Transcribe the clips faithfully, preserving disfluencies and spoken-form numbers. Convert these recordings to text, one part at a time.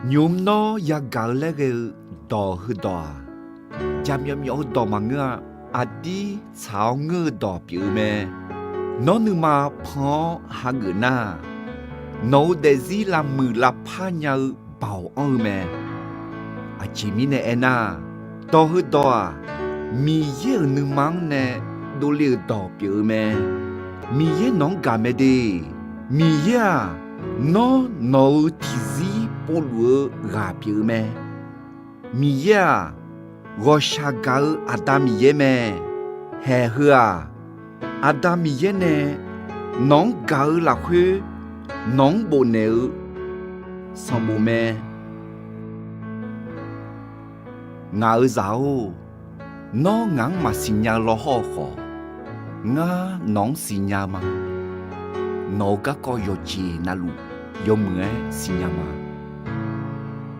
Nymq mr nawr yagaq-eu laer ghae-eu dawq heudawq-aq, jaqmyawf myawf-eu dawq maqngeur-a. Aqdir tsaq-awr ngeur-eu dawq pyeuf-eu mae. Nawr nuima pan-awr hageuf nar, nawq-euq daefzir lavmuiq lavpar nya-eu baoq anr-eu mae. Aqjeq mirnae aernar, dawq heudawq-aq, Miqyaer-euq nuima-anr nae dovle-euq dawq pyeuf-eu mae. Miqyaer nawq-anr gaq mae de. Miqyaer-aq, nawr nawq-euq tiqzir povluf-eu ghaq pyeuf-eu mae. Miqyaer-aq, ghawqshaq gaq-eu Aqda Miqyaer mae. Haeq heu-aq, Aqda Miqyaer nae nawq-anr gaq-eu lafkhoer nawq-anr bofnaeq-eu sanqbof mae. Ngaq-euq zaq-or, nawr ngaq-anr maqsiq nya-eu lawhawr-eu khawf, ngar nawq-anr siqnya-eu ma. Nawq-euq garkawv yawqjeq navluf yawmuiq-aer siqnya ma.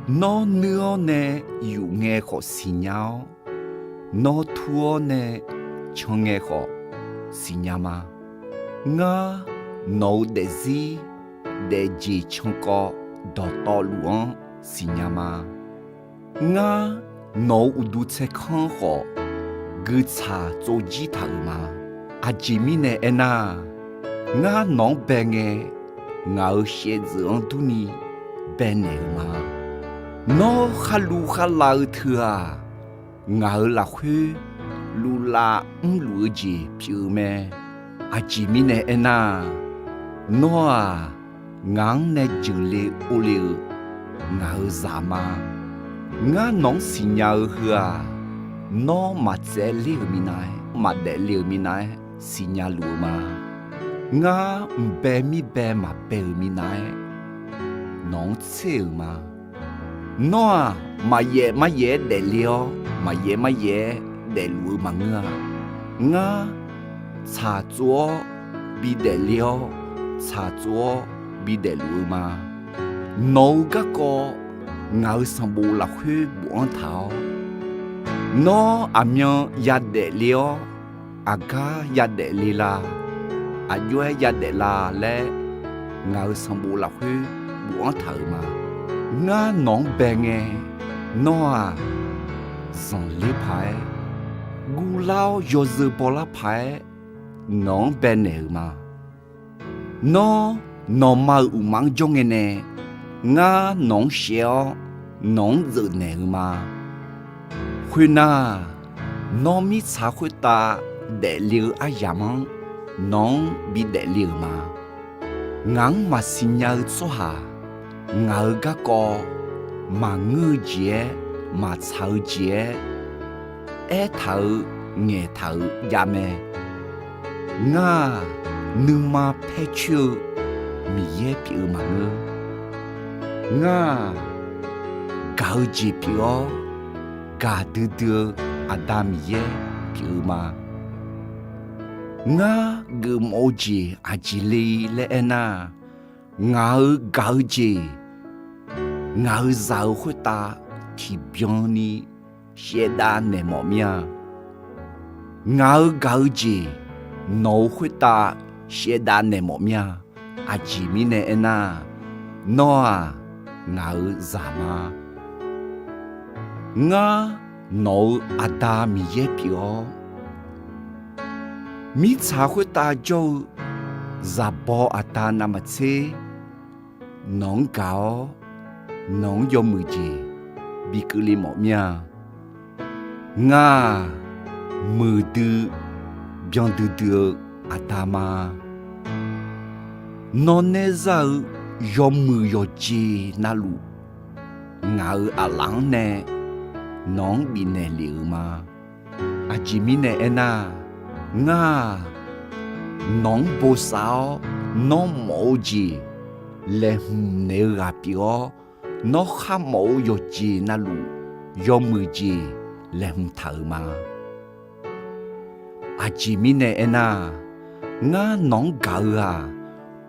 Nawr nuir-awr nae yuf ngae khawf siqnya-awr, nawr tur-awr nae can ngae khawf siqnya ma. Ngar nawq-euq daefzir daefjeq cankawv dawqtawvluf-anr siqnya ma. Ngar nawq-euq uqduq tsaerkanr khawf guiqtsaq tsovjir taq-euq ma. Aqjeq mirnae aernar, ngar nawq-anr bae ngae, ngaq-euq shaevdzeuf-anr durni baenaeq-euq ma. Nawr kharluv kharlav-eu teu-aq, ngaq-euq lafkhoer luvlav mrluf-eu jeq pyeuf-eu mae. Aqjeq mirnae aernar, nawr-aq, ngaq-anr nae jeuqle orle-eu ngaq-euq zaq ma. Ngar nawq-anr siqnya-eu heu-aq, nawr maqtsaevler-euq minav-aer, maqdaefle-euq minav-aer siqnya luf-eu ma. Ngar mqbae mirbae maqbae-euq minav-aer nawq-anr tser-euq ma. Nawr-aq, maqyaef maryaef-aer daefle-awr, maqyaef maryaef-aer daefluf-eu maqngeur-a. Ngar tsaqtsov-awr bidaefle-awr, tsaqtsov-awr bidaefluf-eu ma. Nawq-euq garkawv ngaq-euq sanqbof lafkhoer bofanr taq-awr, nawr aqmyan yadaef le-awr, aqgar yadaef le la, aqjox-aer yadaef la laer, ngaq-euq sanqbof lafkhoer bofanr taq-euq ma. Ngar nawq-anr bae ngae, nawr-aq, zanqler paq-aer, guvlar-awr yawzeu bawlar paq-aer nawq-anr baenaeq-euq ma. Nawr nawqma-euq uqma-anr jawr ngae nae, ngar nawq-anr shaev-awr nawq-anr zeufnaeq-euq ma. Khoernar, nawr mirtsaq khoertav daefle-eu aryamq-anr nawq-anr bidaef le-euq ma. Ngaq-anr maqsiq nya-eu tsawrhaq ngaq-euq garkawv maqngeur-eu jeq-aer, maqtsaq-eu jeq-aer aertaq-euq ngaeqtaq-euq javmae. Ngar-aq, nuima paer coer-eu Miqyaer pyeuf-eu maqngeur. Ngar-aq, gaq-eu jeq pyeuf-awr, gaqdui dui-eu Aqda Miqyaer pyeuf-eu ma. Ngar geufmawf-eu jeq aqjeq le laer aernar, ngaq-euq gaq-eu jeq ngaq-euq zaq-euq khoertav tiqbyan ni shaevdav naeq mawf mir-a. Ngaq-euq gaq-eu jeq nawq-euq khoertav shaevdav naeq mawf mir-a. Aqjeq mirnae aernar, nawr-aq, ngaq-euq zaq ma. Ngar nawq-euq Aqda Miqyaer pyeuf-awr, mirtsaq khoertav jawr-eu zaqbaw aqda navmaqtser nawq-anr gaq-awr, nawq-anr yawmuiq jeq bi keuvle mawf mir-a. Ngar-aq, muiqdui byandui dui-eu Aqda ma. Nawr naerzar-eu yawmuiq yawqjeq navluf, ngaq-euq aqlaf-anr nae nawq-anr bifnaeq lef-euq ma. Aqjeq mirnae aernar, ngar-aq, nawq-anr bosav-awr nawr mawf-eu jeq laeqhmq naeq-eu ghaq pyeuf-awr, nawr kharmawf-eu yawqjeq navluf yawmuiq jeq laeqhmq taq-euq ma. Aqjeq mirnae aernar, ngar nawq-anr gaq-eu-aq,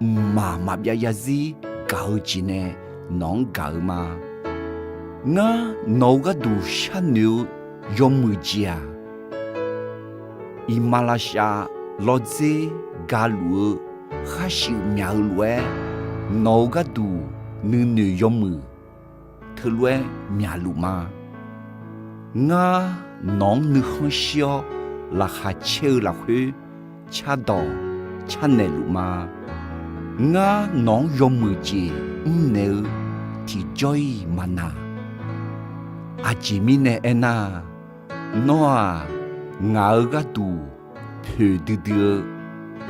mqmaq maqbyav zarzir gaq-eu jeq nae nawq-anr gaq-eu ma. Ngar nawq-euq gharduq sharnoeq-eu yawmuiq jeq-aq, iqmalavshav lawrdzer galuf-eu khar shuif myaq-eu lof-aer, nawq-euq gharduq nuinoeq yawmuiq heulof-aer myaqluf ma. Ngar nawq-anr nuikhanr shir-awr laqkhaq caer-eu lafkhoer cardawq carnaeq luf ma. Ngar nawq-anr yawmuiq jeq mrnaeq-eu tiqjawr-iq maqnaq. Aqjeq mirnae aernar, nawr-aq, ngaq-euq gharduq poeqdui dui-eu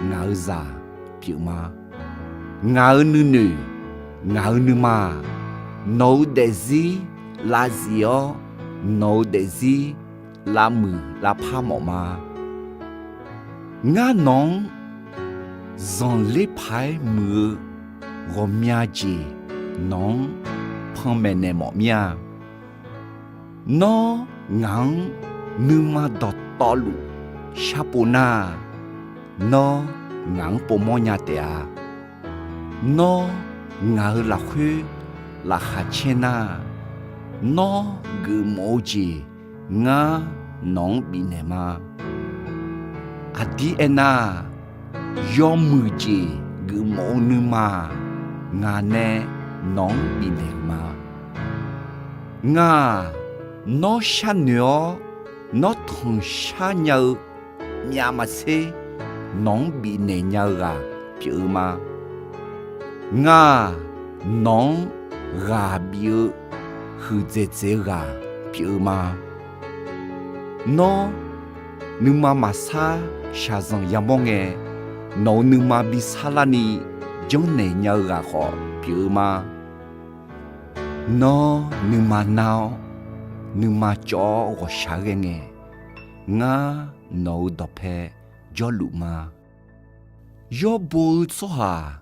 ngaq-euq zaq pyeuf ma. Ngaq-euq nuinoeq, ngaq-euq nuima-aq, nawq-euq daefzir lavzif-awr, nawq-euq daefzir lavmuiq lavpar mawf ma. Ngar nawq-anr zanqler paq-aer muiq-eu ghawqmya jeq nawq-anr panmaeq naeq mawf mir-a. Nawr ngaq-anr nuima dawqtawvluf sharpov nar-aq, nawr ngaq-anr povmawr nya taef-a. Nawr ngaq-euq lafkhoer laqkhaq caer nar, nawr geufmawf-eu jeq ngar nawq-anr bifnaeq ma. Aqdir aernar, yawmuiq jeq geufmawf-eu nuima-aq, ngaq nae nawq-anr bifnaeq-euq ma. Ngaq-aq, nawr sharnoeq-awr nawr tanqshar nya-eu myavmaqtser nawq-anr bifnaeq nya-eu ghaq pyeuf-eu ma. Ngaq-aq, nawq-anr ghaq bif-eu huiqdzaeq dzaeq-eu ghaq pyeuf-eu ma. Nawr nuima maqsar shaqzanq yamawr ngae, nawq-euq nuima bi sarlarni janrnaeq nya-eu ghaq khawf pyeuf-eu ma. Nawr nuima nar-awr, nuima cawv-awr ghawqshaq ghae ngae, ngar nawq-euq dawqpae jawrluf ma. Yawr bo-eu tsawrhaq-aq,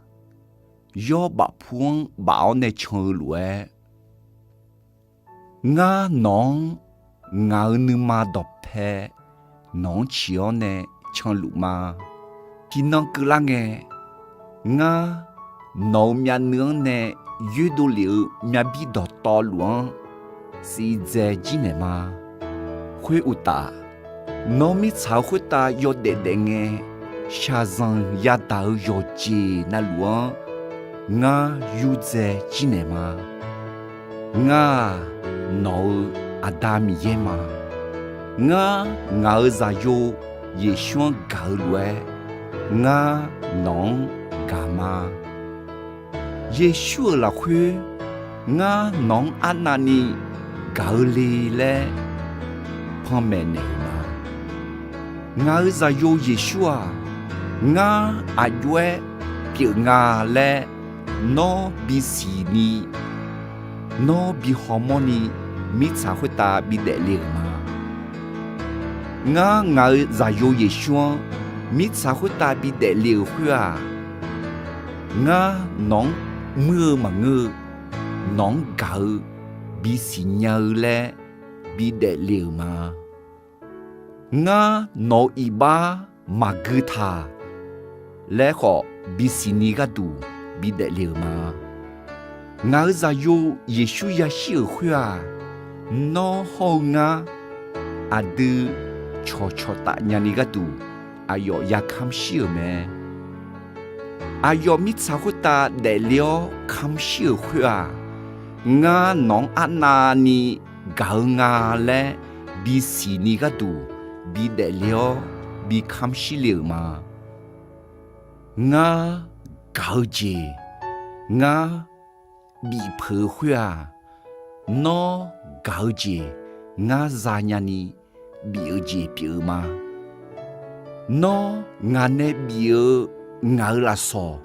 yawr bafpu-anr baf-awr nae can-eu lof-aer, ngar nawq-anr ngaq-euq nuima dawqpae nawq-anr ciq-awr nae canluf ma. Tiqnan keuvlar ngae, ngar nawq-euq myavnuiv-anr nae yoerdov lef-eu myavbir dawqtawvluf-anr siqdzae jirnaeq ma. Khoeruqtaf, nawr mirtsaq-eu khoertav yawdaef daef ngae, shaqzanq yadaq-eu yawqjeq navluf-anr ngar yurdzae jirnaeq ma. Ngar-aq, nawq-euq Aqda Miqyaer ma. Ngar ngaq-euq Zaqyo Yeqsur-anr gaq-eu lof-aer, ngar nawq-anr gaq ma. Yeqsur-euq lafkhoer ngar nawq-anr arnavni gaq-eu le laer panmaeq naeq-euq ma. Ngaq-euq Zaqyo Yeqsur-aq, ngar aqjox-aer pyeuf nga laer nawr bisiq ni, nawr bi hawmawr ni mirtsaq khoertav bidaef le-euq ma. Ngar ngaq-euq Zaqyo Yeqsur-anr mirtsaq khoertav bidaef le-euq khoer-aq, ngar nawq-anr muir-eu maqngeur-eu, nawq-anr gaq-eu bisiq nya-eu laer bidaef le-euq ma. Ngar nawq-euq iqbax maqgui taq laer khawf bisiq ni gharduq bidaef le-euq ma. Ngaq-euq Zaqyo Yeqsur yashir-euq khoer-aq, nawr hawr-eu ngar aqdui cawqcawq taf nyani gharduq aqyawf ya kamr shir-euq mae. Aqyawf mirtsaq khoertav daefle-awr kamr shir-euq khoer-aq, ngar nawq-anr arnavni gaq-eu nga laer bisiq ni gharduq bidaef le-awr bi kamr shir le-euq ma. Ngar gaq-eu jeq ngar bif peuq-eu khoer-aq, nawr gaq-eu jeq ngar zanya ni bif-eu jeq pyeuf-eu ma. Nawr ngaq nae bif-eu ngaq-euq lafsawq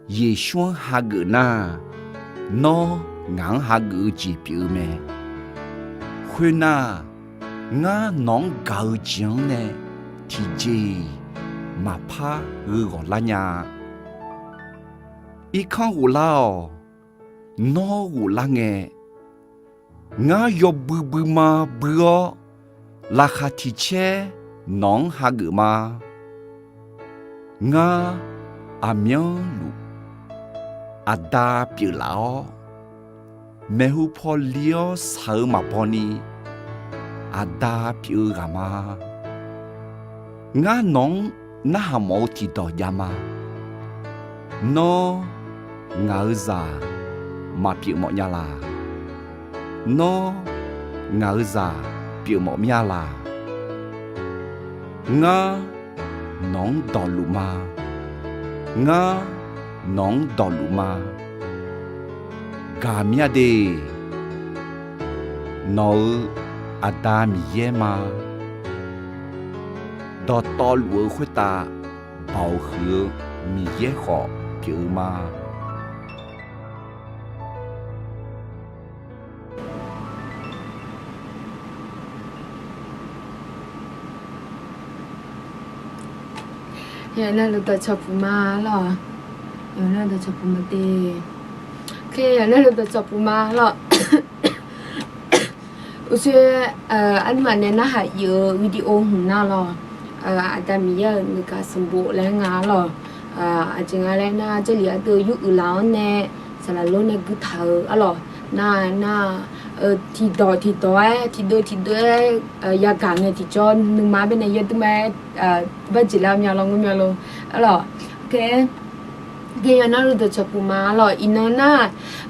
Yeqsur-anr hageuf nar, nawr ngaq-anr hageuf-eu jeq pyeuf-eu mae. Khoernar, ngar nawq-anr gaq-eu jeq-anr nae tiqjeq-iq maqpar gheu ghawq lar nya-a. Irkanr ghoflar-awq. Nawr ghoflar ngae, ngar yawbui buima bui-awr, laqkhaq tiq caer nawq-anr hageuf ma. Ngar aqmyanluf Aqda pyeuflaf-awr, maeqhu paw li-awr shaq-eu maqbaw ni Aqda pyeuf-eu ghaq ma. Ngar nawq-anr narhaq mawf-eu tiqdawq jav ma. Nawr ngaq-euq zaq maqpyeuf mawf nya laq. Nawr ngaq-euq zaq pyeuf mawf mir-a laq. Ngar nawq-anr dawqluf ma. Ngar nawq-anr dawqluf ma. Gaq mir-a de. Nawq-euq Aqda Miqyaer ma. Dawqtawvluf-eu khoertav Baoq huiq-eu Miqyaer khawf pyeuf-eu ma. Yawqnan luf dawqcawq puq ma lawq. Yawqnan dawqcawq puq ma de. Yawqnan luf dawqcawq puq ma lawq. Uqshoe, aqduimaf nae narhaq iq-eu video hmq nar lawq. Aqda Miqyaer-euq nuigaq sanqbof laer nga-a lawq. Aqjeq nga laer nar, jarlif ardeuv yur uiqlaf-anr nae saqlaq lor nae guitaq-eu arlawq. Nar nar, tiqdawq tiqdawq-aer tiqdeuv tiqdeuv-aer yagaq ngae tiqjawr nuima baenae yawduima-aer barjeq lar mya lawr ngeurmya lor arlawq. Ghae yawqnan luf dawqcawq puq ma arlawq. Iqnan nar,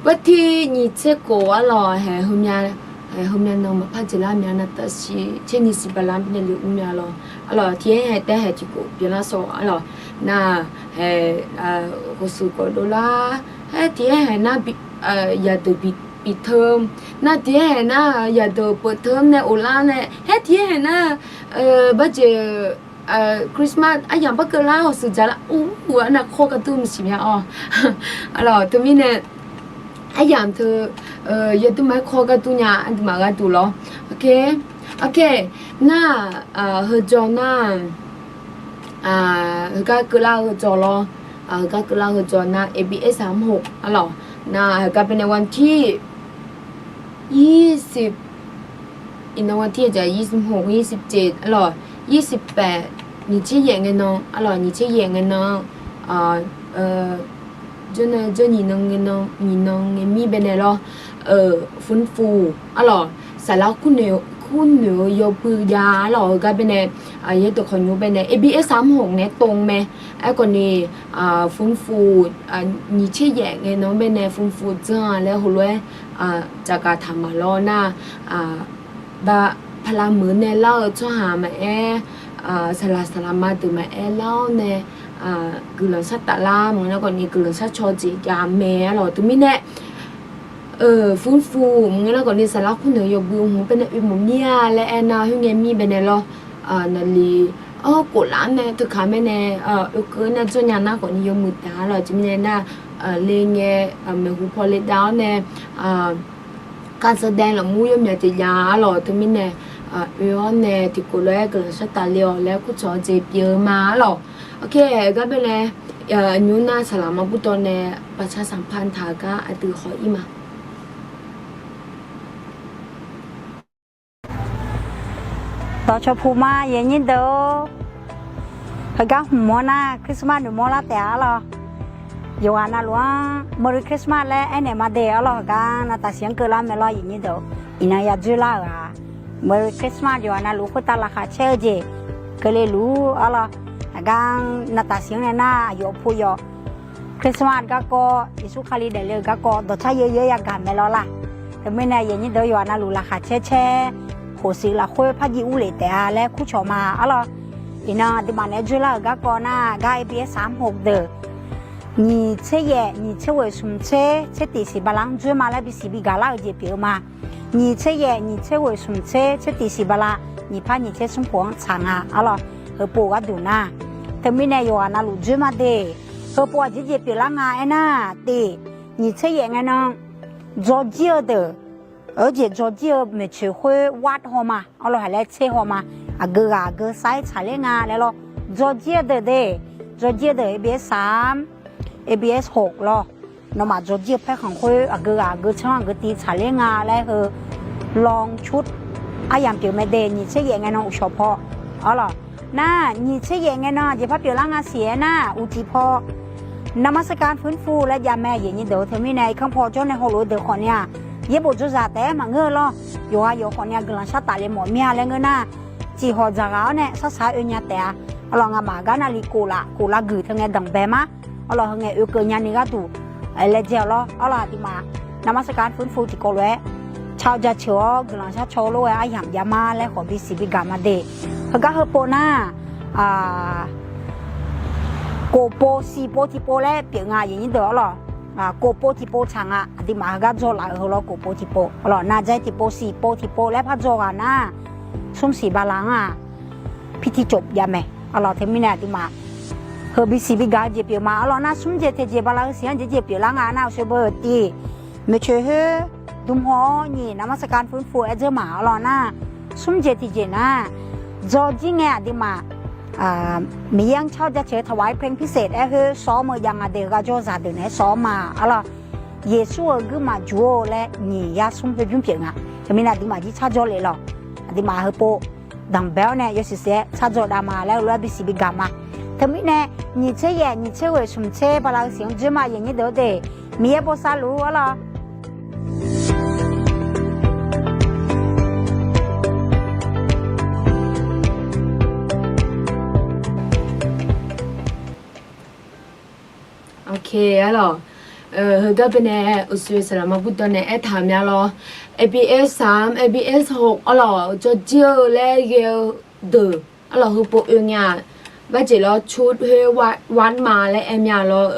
barti nyiq tser khof arlawq, haeq heumya, haeq heumya nan maqpar jeq lar mya nan tafsiq tser nyiq siq bala baenae le mr mya lawr arlawq. Tiq-aer haeq taef haeq tiq khof byanlar sawq arlawq. Nar, haeq, khof shuif khawf dovlar, haer tiq-aer haeq nar, yaqdeuq bi, bi teu, nar tiq-aer haeq nar, yaqdeuq peuq teu nae of lar nae, haer tiq-aer haeq nar, barjeq, Christmas aryamq barkeuv lar hawshuif dzaq lar ur-ur arnav kawr gar dur maqsiq mya-awr. Arlawq teumirnae, aryamq teu, yawduima-aer kawr gar dur nya aqduimaf gharduq lawr. Nar, heujawr nar, heugar keuvlar-eu heujawr lawr, heugar keuvlar-eu heujawr nar, A B S-aq mr hoq arlawq. Nar heugar baenae วันที่ ยี่สิบ, iqnan วันที่ aqjeq ยี่สิบหก ยี่สิบเจ็ด arlawq, ยี่สิบแปด nyiq tser yaef ngae nan arlawq, nyiq tser yaef ngae nan, jawrnae jawr nyiq nan ngae nan, nyiq nan ngae mir baenae lawr, ฟื้นฟู arlawq, saqlar kurnoeq-eu yawbui jav arlawq, heugar baenae, yaerdeuq khawqnymr baenae A B S-aq mr hoq nae tov mae. Aerkhawfni, ฟื้นฟู, nyiq tser yaef ngae nan baenae ฟื้นฟู dzanr-a laer heulof-aer, dzaqgaq taq maqlawr nar, ba, paqlav meuq nae lar-eu tsawrhaq maqaer, saqlaq saqlaqma deuq maqaer lar-awr nae, guiqlanq shartaf lar maqngeur nar khawfni guiqlanq sharcaw jeq jav mae arlawq. Teumirnae, ฟื้นฟู maqngeur nar khawfni saqlar kurnoeq-eu yawbui hmq baenae oe mawf mir-a laer aernar khoerngae mir baenae lawr, naqli, awr, กดไลค์ nae teukaq mirnae, oekeuv nae jawrnya nar khawfni yawmuiq taq arlawq. Teumirnae nar, le ngae, maeqhu paw le dav-awr nae, การแสดง lafmur yawmyaq jeq jav arlawq. Teumirnae, oe-awr nae tiqkawv lof-aer guiqlanq shartaf le-awq laer kurcawq-eu jeq pyeuf-eu ma arlawq. Gar baenae, nymr nar saqlaq ma burdawv nae ประชาสัมพันธ์ taq-eu gar aqdui haw-ir ma. Dawqcawq puq ma, aqyuif nyir deuq-or. Heugar hmq mawr nar Christmas noeqmawr lar taef-a arlawq. Yawqghaq navluf-anr Merry Christmas laer aernaeq ma de arlawq. Heugar navtaf siq-anr keuvlar mae lawr, aqyuif nyir deuq. Iqnan ya dzoerlar-euq-aq, Merry Christmas yawqghaq navluf khoertav laqkhaq caer-eu jeq keuvle luf arlawq. Heugar navtaf siq-anr nae nar aqyawf pu yawf Christmas garkawv, Yeqsur Kali daefle-eu garkawv dawqtsar yeu yeu yagaq mae lawr la. Teumirnae aqyuif nyir deuq yawqghaq navluf laqkhaq caer caer, khof siq lafkhoer par jiv urlef taef-a laer kurcawq ma arlawq. Iqnan aqduimaf naeq-aer dzoerlar-euq garkawv nar gar A B S-aq mr hoq deuq, nyiq tser yaef nyiq tser ghoeq smq tser tser tiq siq bala-anr dzoer ma laer bisiq bigaq lar-eu jeq pyeuf-eu ma. Nyiq tser yaef nyiq tser ghoeq smq tser tser tiq siq bala, nyiq par nyiq tser smr khof-anr tsaq nga arlawq. Heupov gharduq nar, teumirnae yawqghaq navluf dzoer ma de. Heupov aqjeq jeq pyeuflar nga aernar, tiq, nyiq tser yaef ngae nan, dzawrjir-eu deuq, aqjeq dzawrjir-eu maeqtsoeq khoer วัด haw ma arlawq, haq laer tser haw ma. Aqgeu ghaq aqgeu sar-aer tsaqler nga laer lawr. Dzawrjir-eu deuq de, dzawrjir-eu deuq A B S-aq, A B S-aq lawr. Nawmaf dzawrjir-eu paerkhanq khoer aqgeu ghaq aqgeu tsanr aqgeu tiv tsaqler nga laer heu ลองชุด aryamq pyeuf mae de. Nyiq tser yaef ngae nan uqshawq paw arlawq. Nar nyiq tser yaef ngae nan jeq par pyeuflar nga siq-aer nar uqcif paw นมัสการฟื้นฟู laer jav mae, aqyuif nyir deuq. Teumirnae irkanr paw jawr nae hawlof-eu deuq khawfni-aq, yaerbof jawrzaq taef-aer maqngeur-eu lawr. Yawqghaq yawq khawfni-aq guiqlanq shartaf le mawf mir-a laer ngeur nar, cif hawq dzaqghaq-awr nae sarsaq-aer oe nya taef-a. Arlawq ngamaf gar navluf kof laf kof lavguiq teu ngae danqbae ma. Arlawq heu ngae oekeuv nyani gharduq laejae-awq lawr. Arlawq aqduimaf นมัสการฟื้นฟู tiqkawv lof-aer ca Jar jaceuq-awr guiqlanq sharcaw-eu lof-aer aryamq jav ma laer khawf bisiq bigaq ma de. Heugar heupov nar, kof pov siq pov tiqpov laer pyeuf nga aqyuif aqnyir deuq arlawq. Kof pov tiqpov tsaq nga, aqduimaf heugar dzaw laf-euq heu lawr kof pov tiqpov arlawq, navzae tiqpov siq pov tiqpov laer par dzaw ghaq nar, smr siq bala-anr-aq, pirtir cof jav mae arlawq. Teumirnae aqduimaf heu bisiq bigaq-eu jeq pyeuf ma arlawq nar, smr jeq teq jeq bala-eu siq-anr jeq jeq pyeuflar nga nar, uqshoe beu-euq tiv, maeqtsoeq khoer dm haw-awr nyiq นมัสการ fmrfu aer dzeur ma arlawq nar, smr jeq tiqjeq nar, dzawjir ngae aqduimaf Miqyaer-anr car jaceuq-eu ถวายเพลงพิเศษ aer khoer shawr-awr meuq jav nga de, ghaq jawrzaq deuq naeq-aer shawr-awr ma arlawq. Yeqsur-euq guirmaf juq-or laer nyiq yar smr khoer bymr pyeuf nga. Teumirnae aqduimaf jir car jawr lef lawq. Aqduimaf heupov danqbae-awr nae yawshuif shuif-aer car jawr dav ma laer heulof-aer bisiq bigaq ma. Teumirnae nyiq tser yaef nyiq tser ghoeq smq tser bala-eu siq-anr dzoer ma aqyuif aqnyir deuq-or de. Miqyaer bosav luf-ur arlawq. Arlawq, heugar baenae uqshoe saqlaqma burdawv nae aertaq mya lawr. Abs saq, abs hawq arlawq, jawrjir-eu laer ghae-eu deuq arlawq, heupov oe nya. Barjeq lawr ชุด khoer วัน ma laer aer mya lawr.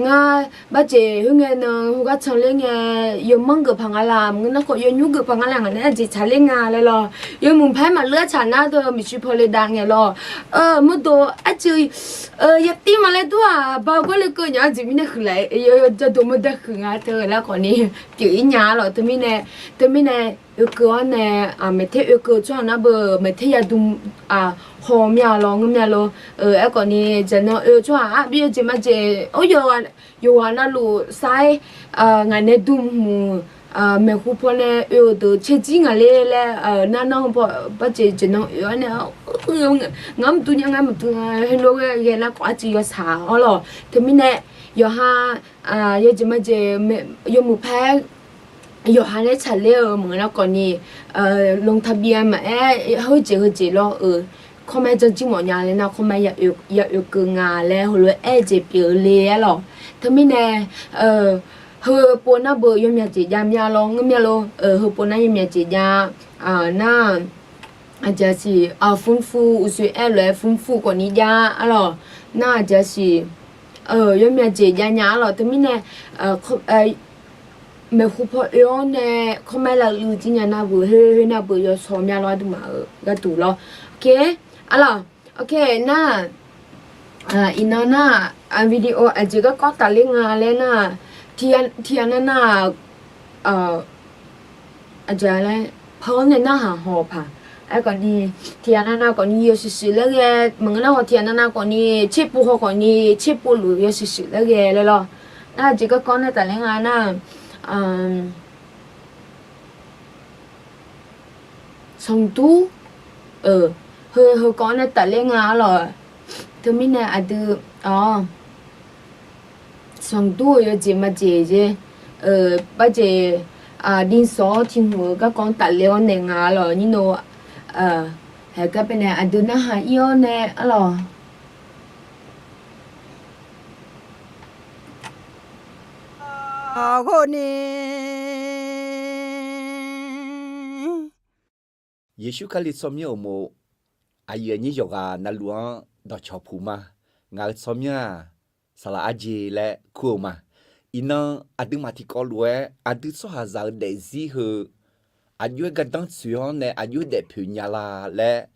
Ngar barjeq khoerngae nan heugar canler ngae, yawmanr geuf paq nga laq, maqngeur nar khawf yawnymr geuf paq nga laq, ngaq nae arjeq tsaqler nga laer lawr. Yawmuiq paer maqleur tsaq nar deuq miqshi paw le dav ngae lawr. Mawrdo arjeq yatir ma laer dur-aq, ba gawr le keuv nya. Arjeq mirnae huiqlaf-eu jadov mawrdae huiq nga teu laer khawfni pyeuf-ir nya arlawq. Teumirnae, teumirnae oekeuv-awr nae, maeqter oekeuv tsawrhaq nar beu maeqter yadm haw mya lawr, ngeur mya lawr. Aerkhawfni jaqnan oe-eu tsawrhaq-aq bi yawjeq majeq, yawqghaq navluf sar-aer ngaq nae dm hmq maeqhu paw nae oe-euq deuq caerjir ngaq ler laer nar nar paw barjeq jaqnan oe-awr nae, ngar maqdur nya, ngar maqdur nya, heulof-aer ghae nar khawf arcuiv yawshaq arlawq. Teumirnae yawqha yawjeq majeq yawmuiq paer yawqha nae tsaqler-eu maqngeur nar khawfni, ลงทะเบียน maqaer, heujeq heujeq lawr-euq kawrmaer janrjir mawf nya laer nar kawrmaer ya oekeuv nga laer heulof-aer aer-eu jeq pyeuf-eu le arlawq. Teumirnae heupov nar beu yawmya jeq jav mya lawr, ngeur mya lawr. Heupov nar yawmya jeq jav nar, aqjeq siq, fmrfu uqshoe aer lof-aer fmrfu khawfni jav arlawq. Nar aqjeq siq, yawmya jeq jav nya arlawq. Teumirnae maeqhu paw oe-awr nae kawrmaer lavluiv jir nya nar beu, khoer khoer nar beu yawshaw mya lawr, aqduimaf-euq gharduq lawr. Arlawq, nar iqnan nar, video aqjeq garkawv tafler nga laer nar, tiqghaq nar nar, aqjeq laer, paw-anr nae narhaq haw paq. Aerkhawfni tiqghaq nar nar khawfni yawshuif shuif laer ghae, maqngeur nar haw tiqghaq nar nar khawfni tserpov haw khawfni tserpov luf yawshuif shuif laer ghae laer lawr. Nar aqjeq garkawv nae tafler nga nar, sanqdur, heu heukawv nae tafler nga arlawq. Teumirnae aqdui, sanqdur-euq yawjeq majeq jeq, barjeq ดินสอ tiq hmq-euq garkawv-anr tafler-awr nae nga arlawq, nyir no. Haeq gar baenae aqdui narhaq ir-awr nae arlawq. Ghawrni Yeqsur Kali tsawrmyanr uqmov, aqyuif aqnyir yawqghaq navluf-anr dawqcawq puq ma. Ngaq-euq tsawrmyanr-aq, saqlaq arjeq laer kur-eu ma. Iqnan aqduimaf tiqkawv lof-aer aqdui tsawrhaqzaq-eu daefzir heu aqjox-aer gardanr tsoeq-awr nae aqjox-aer daefpoeq nya la laer,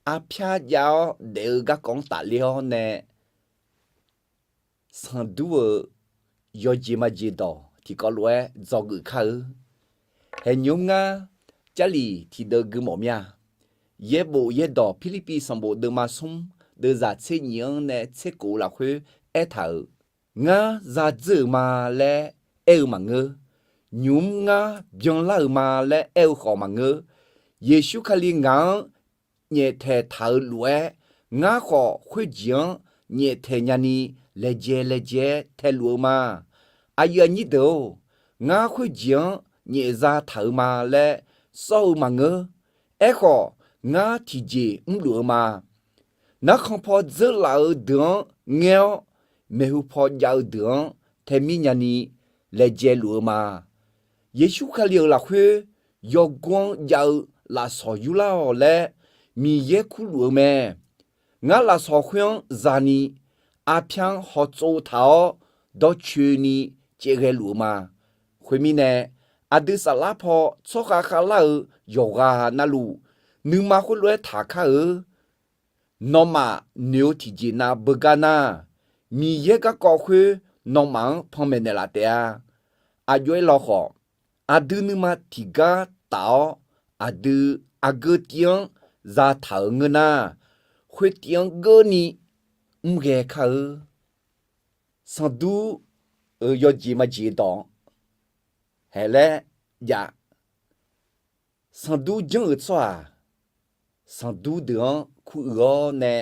arpyar jav-awr daef-eu garkawv-anr tafler-awr nae, sanqdur-euq yawjeq majeq dawq tiqkawv lof-aer dzawgeuf kar-eu. Haeqnymr ngar Jarlif tiqdeuv gui mawf mir-a. Yaerbof yaerdawq Pirlirpiv sanqbof deuvma smr deuvzaq tser nyif-anr nae tser kof-eu lafkhoer aertaq-euq, Ngar zadzeur-euq ma laer aer-eu maqngeur. Nymq-mr ngar byanlar-euq ma laer aer-eu khawf maqngeur. Yeqsur Kali ngaq-anr nyaeftaeq taq-euq lof-aer, ngar khawf khoerjeq-anr nyaeftaeq nyani laejae laejae-aer taeluf-eu ma. Aqyuif aqnyir deuq-or, ngar khoerjeq-anr nyaefza taq-euq ma laer sawr-eu maqngeur. Aerkhawf, ngar tiqjeq mrluf-eu ma. Narkhan paw dzeurlaf-eu deuq-anr ngaer-awr, maeqhu paw jav-eu deuq-anr taemir nyani laejae luf-eu ma. Yeqsur Kali-euq lafkhoer yawgor-anr jav-eu lafsawq yurlar-awq laer Miqyaer kurluf-eu mae. Ngar lafsawq khoer-anr za'ni arpyar-anr hawtsov taq-awr dawrcoeni caevghae luf-eu ma. Khoermirnae, aqdui saflar paw tsawrkhav khavlar-eu yawqghaq navluf nuima khoerlof-aer taqkar-eu nawmaf noeq-eu tiqjeq nav beugar nar, Miqyaer garkawv khoer nawmaf-anr panmaeq naeqlaf taef-a. Aqjox-aer lawkhawf, aqdui nuima tiqgar taf-awr, aqdui aqgeu tiv-anr zataq-euq ngeur nar, khoer tiv-anr geurni mrghae kar-eu. Sanqdur-euq yawjeq maqjeq dawq-anr haeq laer jav. Sanqdur janr-euq tsawrhaq, sanqdur deuq-anr kuruiq-awr nae,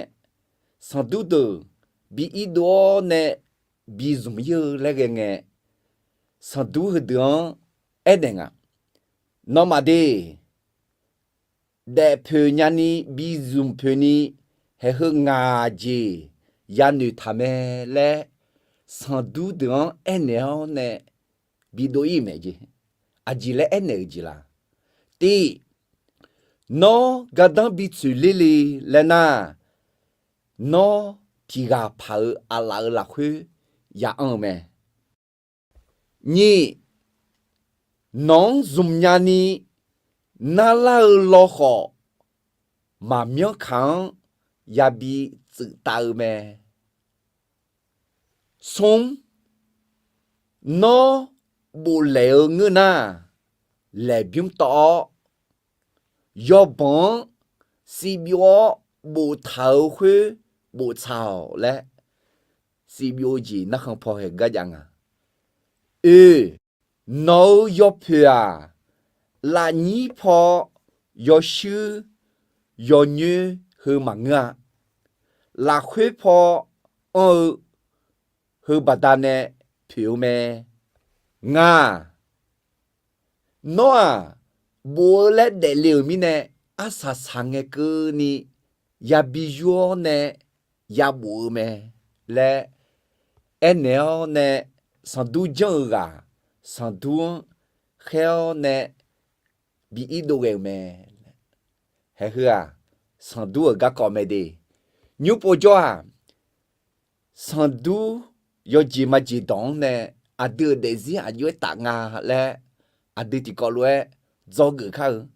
sanqdur deuq bi irdov-awr nae bi zmq ir-eu laer ghae ngae, sanqdur heudeuq-anr aernaeq nga, Nawmaf de, daefpoeq nyani bi zmq poeqni, haeq heu ngaq jeq yanoeq taq mae laer, sanqdur deuq-anr aernaeq-awr nae bidov ir-euq mae jeq. Aqjeq laer aernaeq-euq jeq la? Tiv, nawr gardanr bi tsoeq ler le laer nar, nawr tiq ghaq paq-eu aqlaf-euq lafkhoer ya anr-eu mae. Nyiq, nawq-anr zmq nyani narlar-eu lawkhawf, maqmyanr kaq-anr yabi tsuif tav-eu mae. Smr, nawr boflaeq-eu ngeur nar, laeqbymr tawv-awr, yawbanq-anr siqbyov-awr boftaq-euq khoer boftsaq-awq laer, siqbyov-eu jeq narkhan paw haeq gar jav nga. Oe, nawq-euq yawpoeq-aq, lafnyir paw yawshuir yawnyoer heu maqngeur-a. Lafkhoer paw anr-eu heu baqdanae poeq-eu mae. Ngaq, nawr-aq, bof-eu laer daefle-euq mirnae, arsaq saq ngae keuvni yabi yur-awr nae yabof-eu mae laer aernaeq-awr nae, sanqdur janr-eu ghaq sanqdur-anr khaer-awr nae bi irdov ghae-euq mae. Haeq heu-aq, sanqdur-euq garkawv mae de. Nymr povjawr-aq, sanqdur yawjeq majeq dawq-anr nae aqdui-euq daefzir aqjox-aer taf nga laer, aqdui tiqkawv lof-aer dzawgeuf kar-eu.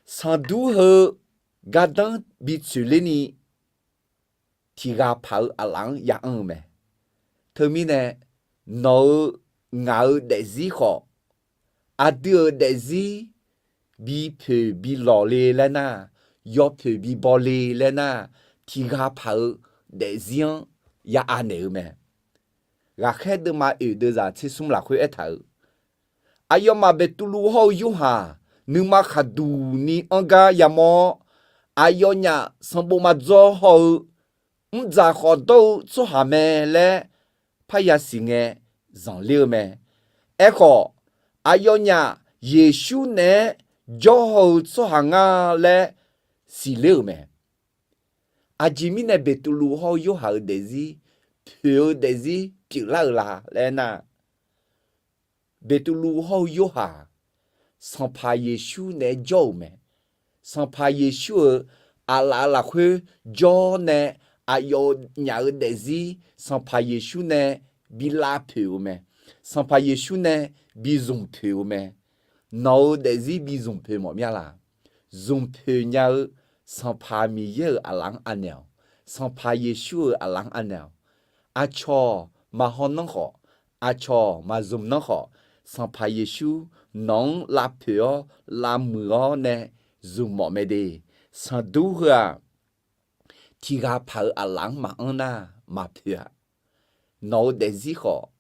Sanqdur heu gardanr bi tsoeq lerni tiq ghaq paq-eu aqlaf-anr ya anr-eu mae. Teumirnae, nawq-euq ngaq-euq daefzir khawf, aqdui-euq daefzir bi poeq bi lawq le laer nar, yawpoeq bi baw le laer nar, tiq ghaq paq-eu daefzir-anr ya anaeq-eu mae. Ghaqkhaer deuvma oeq deuvzaq tser smr lafkhoer aertaq-euq, aqyawfmaf Beqtuvluv hawr-eu Yorhaq nuima khaqduq ni anr gar yamawr-awr, aqyawfnyaf sanqbof maqdzawr haw-eu mrdzaq khawf dawr-eu tsawrhaq mae laer parya siq ngae zanqler-eu mae. Aerkhawf, aqyawfnyaf Yeqsur naeq-aer jawr haw-eu tsawrhaq nga laer siqler-euq mae. Aqjeq mirnae Beqtuvluv hawr-eu Yorhaq-euq daefzir, poeq-eu daefzir pyeuflar-eu la laer nar, Beqtuvluv hawr-eu Yorhaq, Sanqpaq Yeqsur naeq-aer jawr-euq mae. Sanqpaq Yeqsur-euq aqlaf-euq lafkhoer jawr nae, aqyawfnyaf-euq daefzir Sanqpaq Yeqsur nae bi lavpoeq-euq mae. Sanqpaq Yeqsur nae bi zmq poeq-euq mae. Nawq-euq daefzir bi zmq poeq mawf mir-a laq? Zmq poeq nya-eu Sanqpaq Miqyaer-euq aqlaf-anr anaeq-awq. Sanqpaq Yeqsur-euq aqlaf-anr anaeq-awq. Aqcawq maqhaw nanr khawf, aqcawq maqzmq nanr khawf, Sanqpaq Yeqsur nawq-anr lavpoeq-awr lavmuiq-awr nae zmq mawf mae de. Sanqdur heu-aq, tiq ghaq paq-euq aqlaf-anr maqanr nar maqpoeq-a. Nawq-euq daefzir khawf,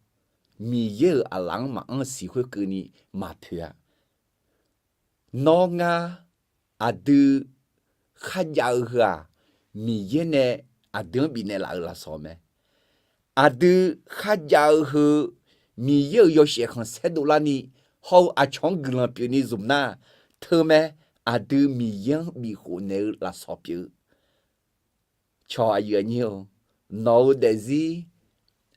Miqyaer-euq aqlaf-anr maqanr siq khoerkeuvni maqpoeq-a. Nawr ngar aqdui kharjav-eu heu-aq, Miqyaer nae aqdui-anr bifnaeq laf-euq lafsawq mae. Aqdui kharjav-eu heu, Miqyaer-euq yawshaef khanqsaer dovlarni hawr-eu aqcawq-anr guiqlanq pyeufni zmq nar, teumae aqdui Miqyaer-anr bifkhof naeq-eu lafsawq pyeuf-eu Cawq aqyuif aqnyir-or, nawq-euq daefzir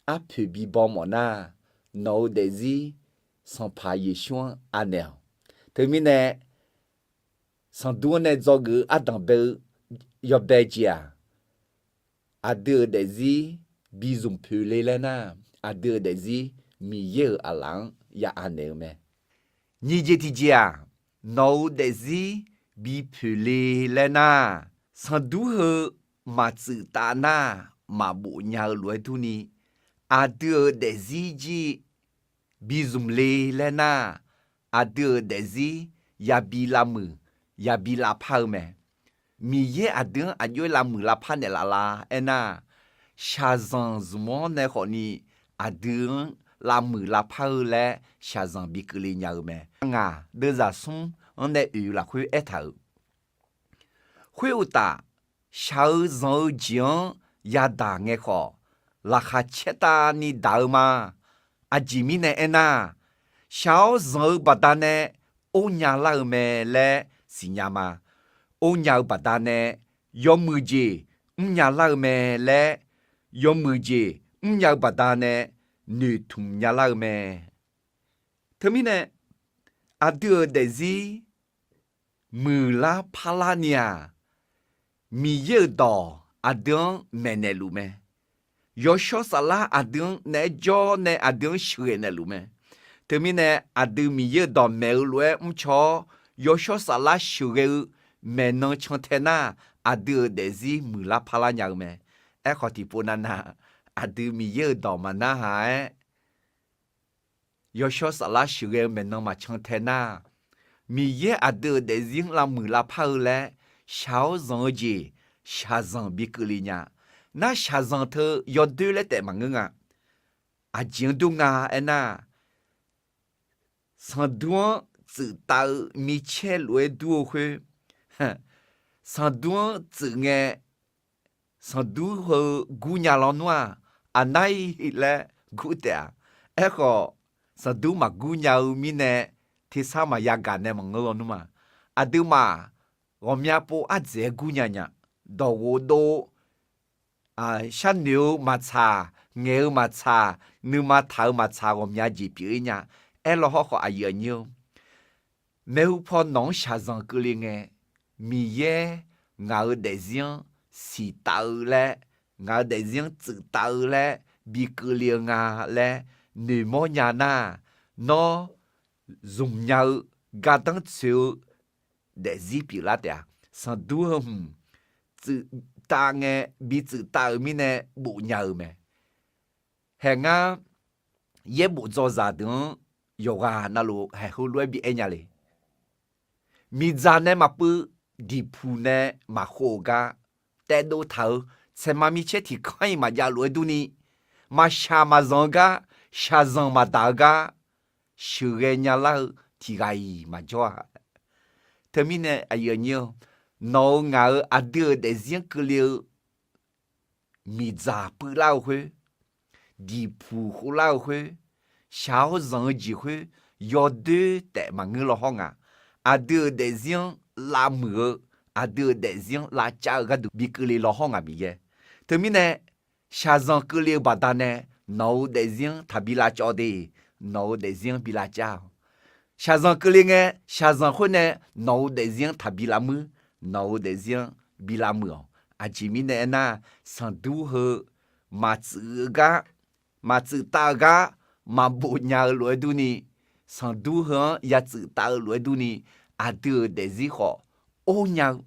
arpoeq bibaw mawf nar, nawq-euq daefzir Sanqpaq Yeqsur-anr anaeq-awq. Teumirnae, sanqdur-anr nae dzawgeuf-eu ardanq bae-eu yawbae jeq-aq, aqdui-euq daefzir bi zmq poeq le laer nar, aqdui-euq daefzir Miqyaer-euq aqlaf-anr ya anaeq-eu mae. Nyiq jeq tiqjeq-aq, nawq-euq daefzir bi poeq le laer nar, sanqdur heu maqtsuif tav nar, maqbof nya-eu lof-aer durni, aqdui-euq daefzir jir bi zmq le laer nar, aqdui-euq daefzir yabi lavmuiq, yabi lavpar-eu mae. Miqyaer aqdui-anr aqjox-aer lavmuiq lavpar naeqlaf la aernar, shaqzanq zmq-anr nae khawfni aqdui-anr lavmuiq lavpar-eu laer shaqzanq bi keuvle nya-eu mae. Ngaq deuvzaq smr-anr nae oeq lafkhoer aertaq-euq, khoeruqtaf, shaq-eu zanq-eu jeq-anr yadaq ngae khawf, laqkhaq caertavni daq-eu ma. Aqjeq mirnae aernar, shaq-awr zanq-eu baqdanae or nya lar-eu mae laer siqnya ma. Or nya-eu baqdanae yawmuiq jeq mrnya lar-eu mae laer, yawmuiq jeq mrnya-eu baqdanae noeqtmq nya lar-eu mae. Teumirnae, aqdui-euq daefzir muiqlar parlar ni-aq, Miqyaer-euq dawq aqdui-anr maeqnaeq luf mae. Yawshawr Saflar aqdui-anr naeq-aer jawr nae aqdui-anr sheuqghae naeqluf mae. Teumirnae, aqdui Miqyaer-euq dawq maeq-eu lof-aer mrcaw-awr, Yawshawr Saflar sheuqghae-eu maeqnan cantae nar, aqdui-euq daefzir muiqlar parlar nya-eu mae. Aerkhawf, tiqpov navnav aqdui Miqyaer-euq dawq maqnarhaq-aer, Yawshawr Saflar sheuqghae-eu maeqnan maqcan tae nar, Miqyaer aqdui-euq daefzir-anr lavmuiq lavpar-eu laer shaq-awr zanq-eu jeq shaqzanq bi keuvle nya. Nar shaqzanq teu yawdoer laer taef maqngeur nga. Aqjeq-anr dur nga aernar, sanqdur-anr tsuif tav-eu micaer lof-aer dur-eu khoer, sanqdur-anr tsuif ngae, sanqdur heu gurnya lawnmr-aq, aqnar-ir laer gur taef-a. Aerkhawf, sanqdur maqgur nya-eu mirnae, tersar maqya gaq nae maqngeur lawnmr-aq, aqduimaf ghawqmya pov ardzaeq-aer gurnya nya. Dawqghof dov, sharnoeq-eu maqtsaq, ngaeq-eu maqtsaq, nuima taq-eu maqtsaq, ghawqmya jeq pyeuf-ir nya. Aerlaw hawrkhawf, aqyuif aqnyir-eu, maeqhu paw nawq-anr shaqzanq keuvle ngae, Miqyaer ngaq-euq daefzir-anr siqtav-eu laer, ngaq-euq daefzir-anr tsuif tav-eu laer bi keuvle-eu nga laer noeqmawr nya nar, nawr zmqnya-eu gardanr tsoeq-eu daefzir pyeuflar taef-a. Sanqdur heu hmq tsuif tav ngae, bi tsuif tav-euq mirnae bofnya-eu mae. Haeq ngar yaerbof dzawzaq deuq-anr yawqghaq navluf haeq heulof-aer bi aer nya le. Miqdzaq nae maqpuiv, diqpuq nae maqkhov-eu gar taedov taq-eu, saeqma micaer tiqkanr-iq maqjav lof-aer durni, maqshaq maqzanq-eu gar, shaqzanq maqdaq-eu gar, sheuqghae nyalar-eu tiq ghaq-iq maqjawr-a. Teumirnae aqyuif aqnyir-eu, nawq-euq ngaq-euq aqdui-euq daefzir-anr keuvle-eu miqdzaq puivlar-eu khoer, diqpuq khovlar-eu khoer, shaq-awr zanq-eu jeq khoer, yawdoer taef maqngeur law hawr ngaq. Aqdui-euq daefzir-anr lavmuiq-eu, aqdui-euq daefzir-anr lavcav-eu gharduq bi keuvle law hawr ngaq Miqyaer. Teumirnae, shaqzanq keuvle-eu baqdanae nawq-euq daefzir-anr taqbi lavcawv de, nawq-euq daefzir-anr bi lavcav-awq. Shaqzanq keuvle ngae, shaqzanq khoer nae nawq-euq daefzir-anr taqbi lavmuir, nawq-euq daefzir-anr bi lavmuiq-awq. Aqjeq mirnae aernar, sanqdur heu maqtsuif-eu gar, maqtsuif tav-eu gar, maqbof nya-eu lof-aer durni, sanqdur heu-anr ya tsuif tav-eu lof-aer durni, aqdui-euq daefzir khawf or nya-eu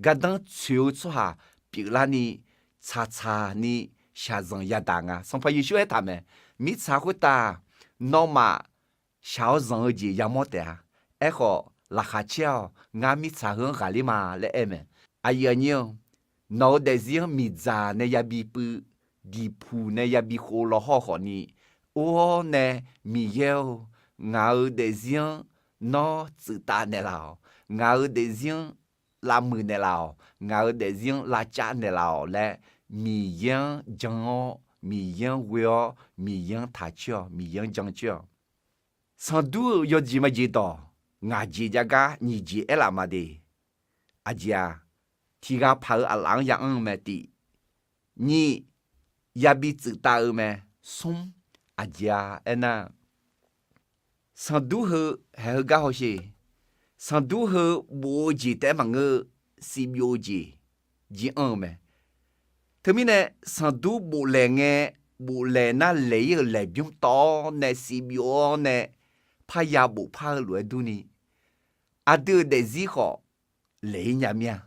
gardanr tsoeq-eu tsawrhaq pyeuflarni, tsaqtsaqni shaqzanq yadaq nga. Sanqpaq Yeqsur aertaq mae, mirtsaq khoertav nawmaf shaq-awr zanq-eu jeq yamawr taef-a. Aerkhawf, laqkhaq caer-awq, ngar mirtsaq heu-anr ghaqler ma laer aer mae. Aqyuif aqnyir-eu, nawq-euq daefzir-anr miqdzaq nae yabi puiv, diqpuq nae yabi khov law hawr khawfni, or-awr nae, Miqyaer-or, ngaq-euq daefzir-anr nawr tsuif tav naeqlaf-awq. Ngaq-euq daefzir-anr lavmuiq naeqlaf-awq. Ngaq-euq daefzir-anr lavcav naeqlaf-awq laer, Miqyaer-anr jan-awr, Miqyaer-anr ghoe-awr, Miqyaer-anr taq coer-awq, Miqyaer-anr jan coer-awq. Sanqdur-euq yawjeq majeq dawq ngaq jeq jav gar nyiq jeq aerlaf ma de. Aqjeq-aq, tiq ghaq paq-euq aqlaf-anr ya anr-eu mae tiq, nyiq, yabi tsuif tav-eu mae, smr, aqjeq-a aernar, sanqdur heu haeq heugar hawsher, sanqdur heu bof-eu jeq taef-aer maqngeur-eu, sivbyov-eu jeq jir anr-eu mae. Teumirnae sanqdur boflaeq ngae, boflaeq nar laeq-ir-euq laeqbymr tawv-awr nae sivbyov-awr nae parya bofpar-eu lof-aer durni, aqdui-euq daefzir khawf laeq-ir nya mir-a.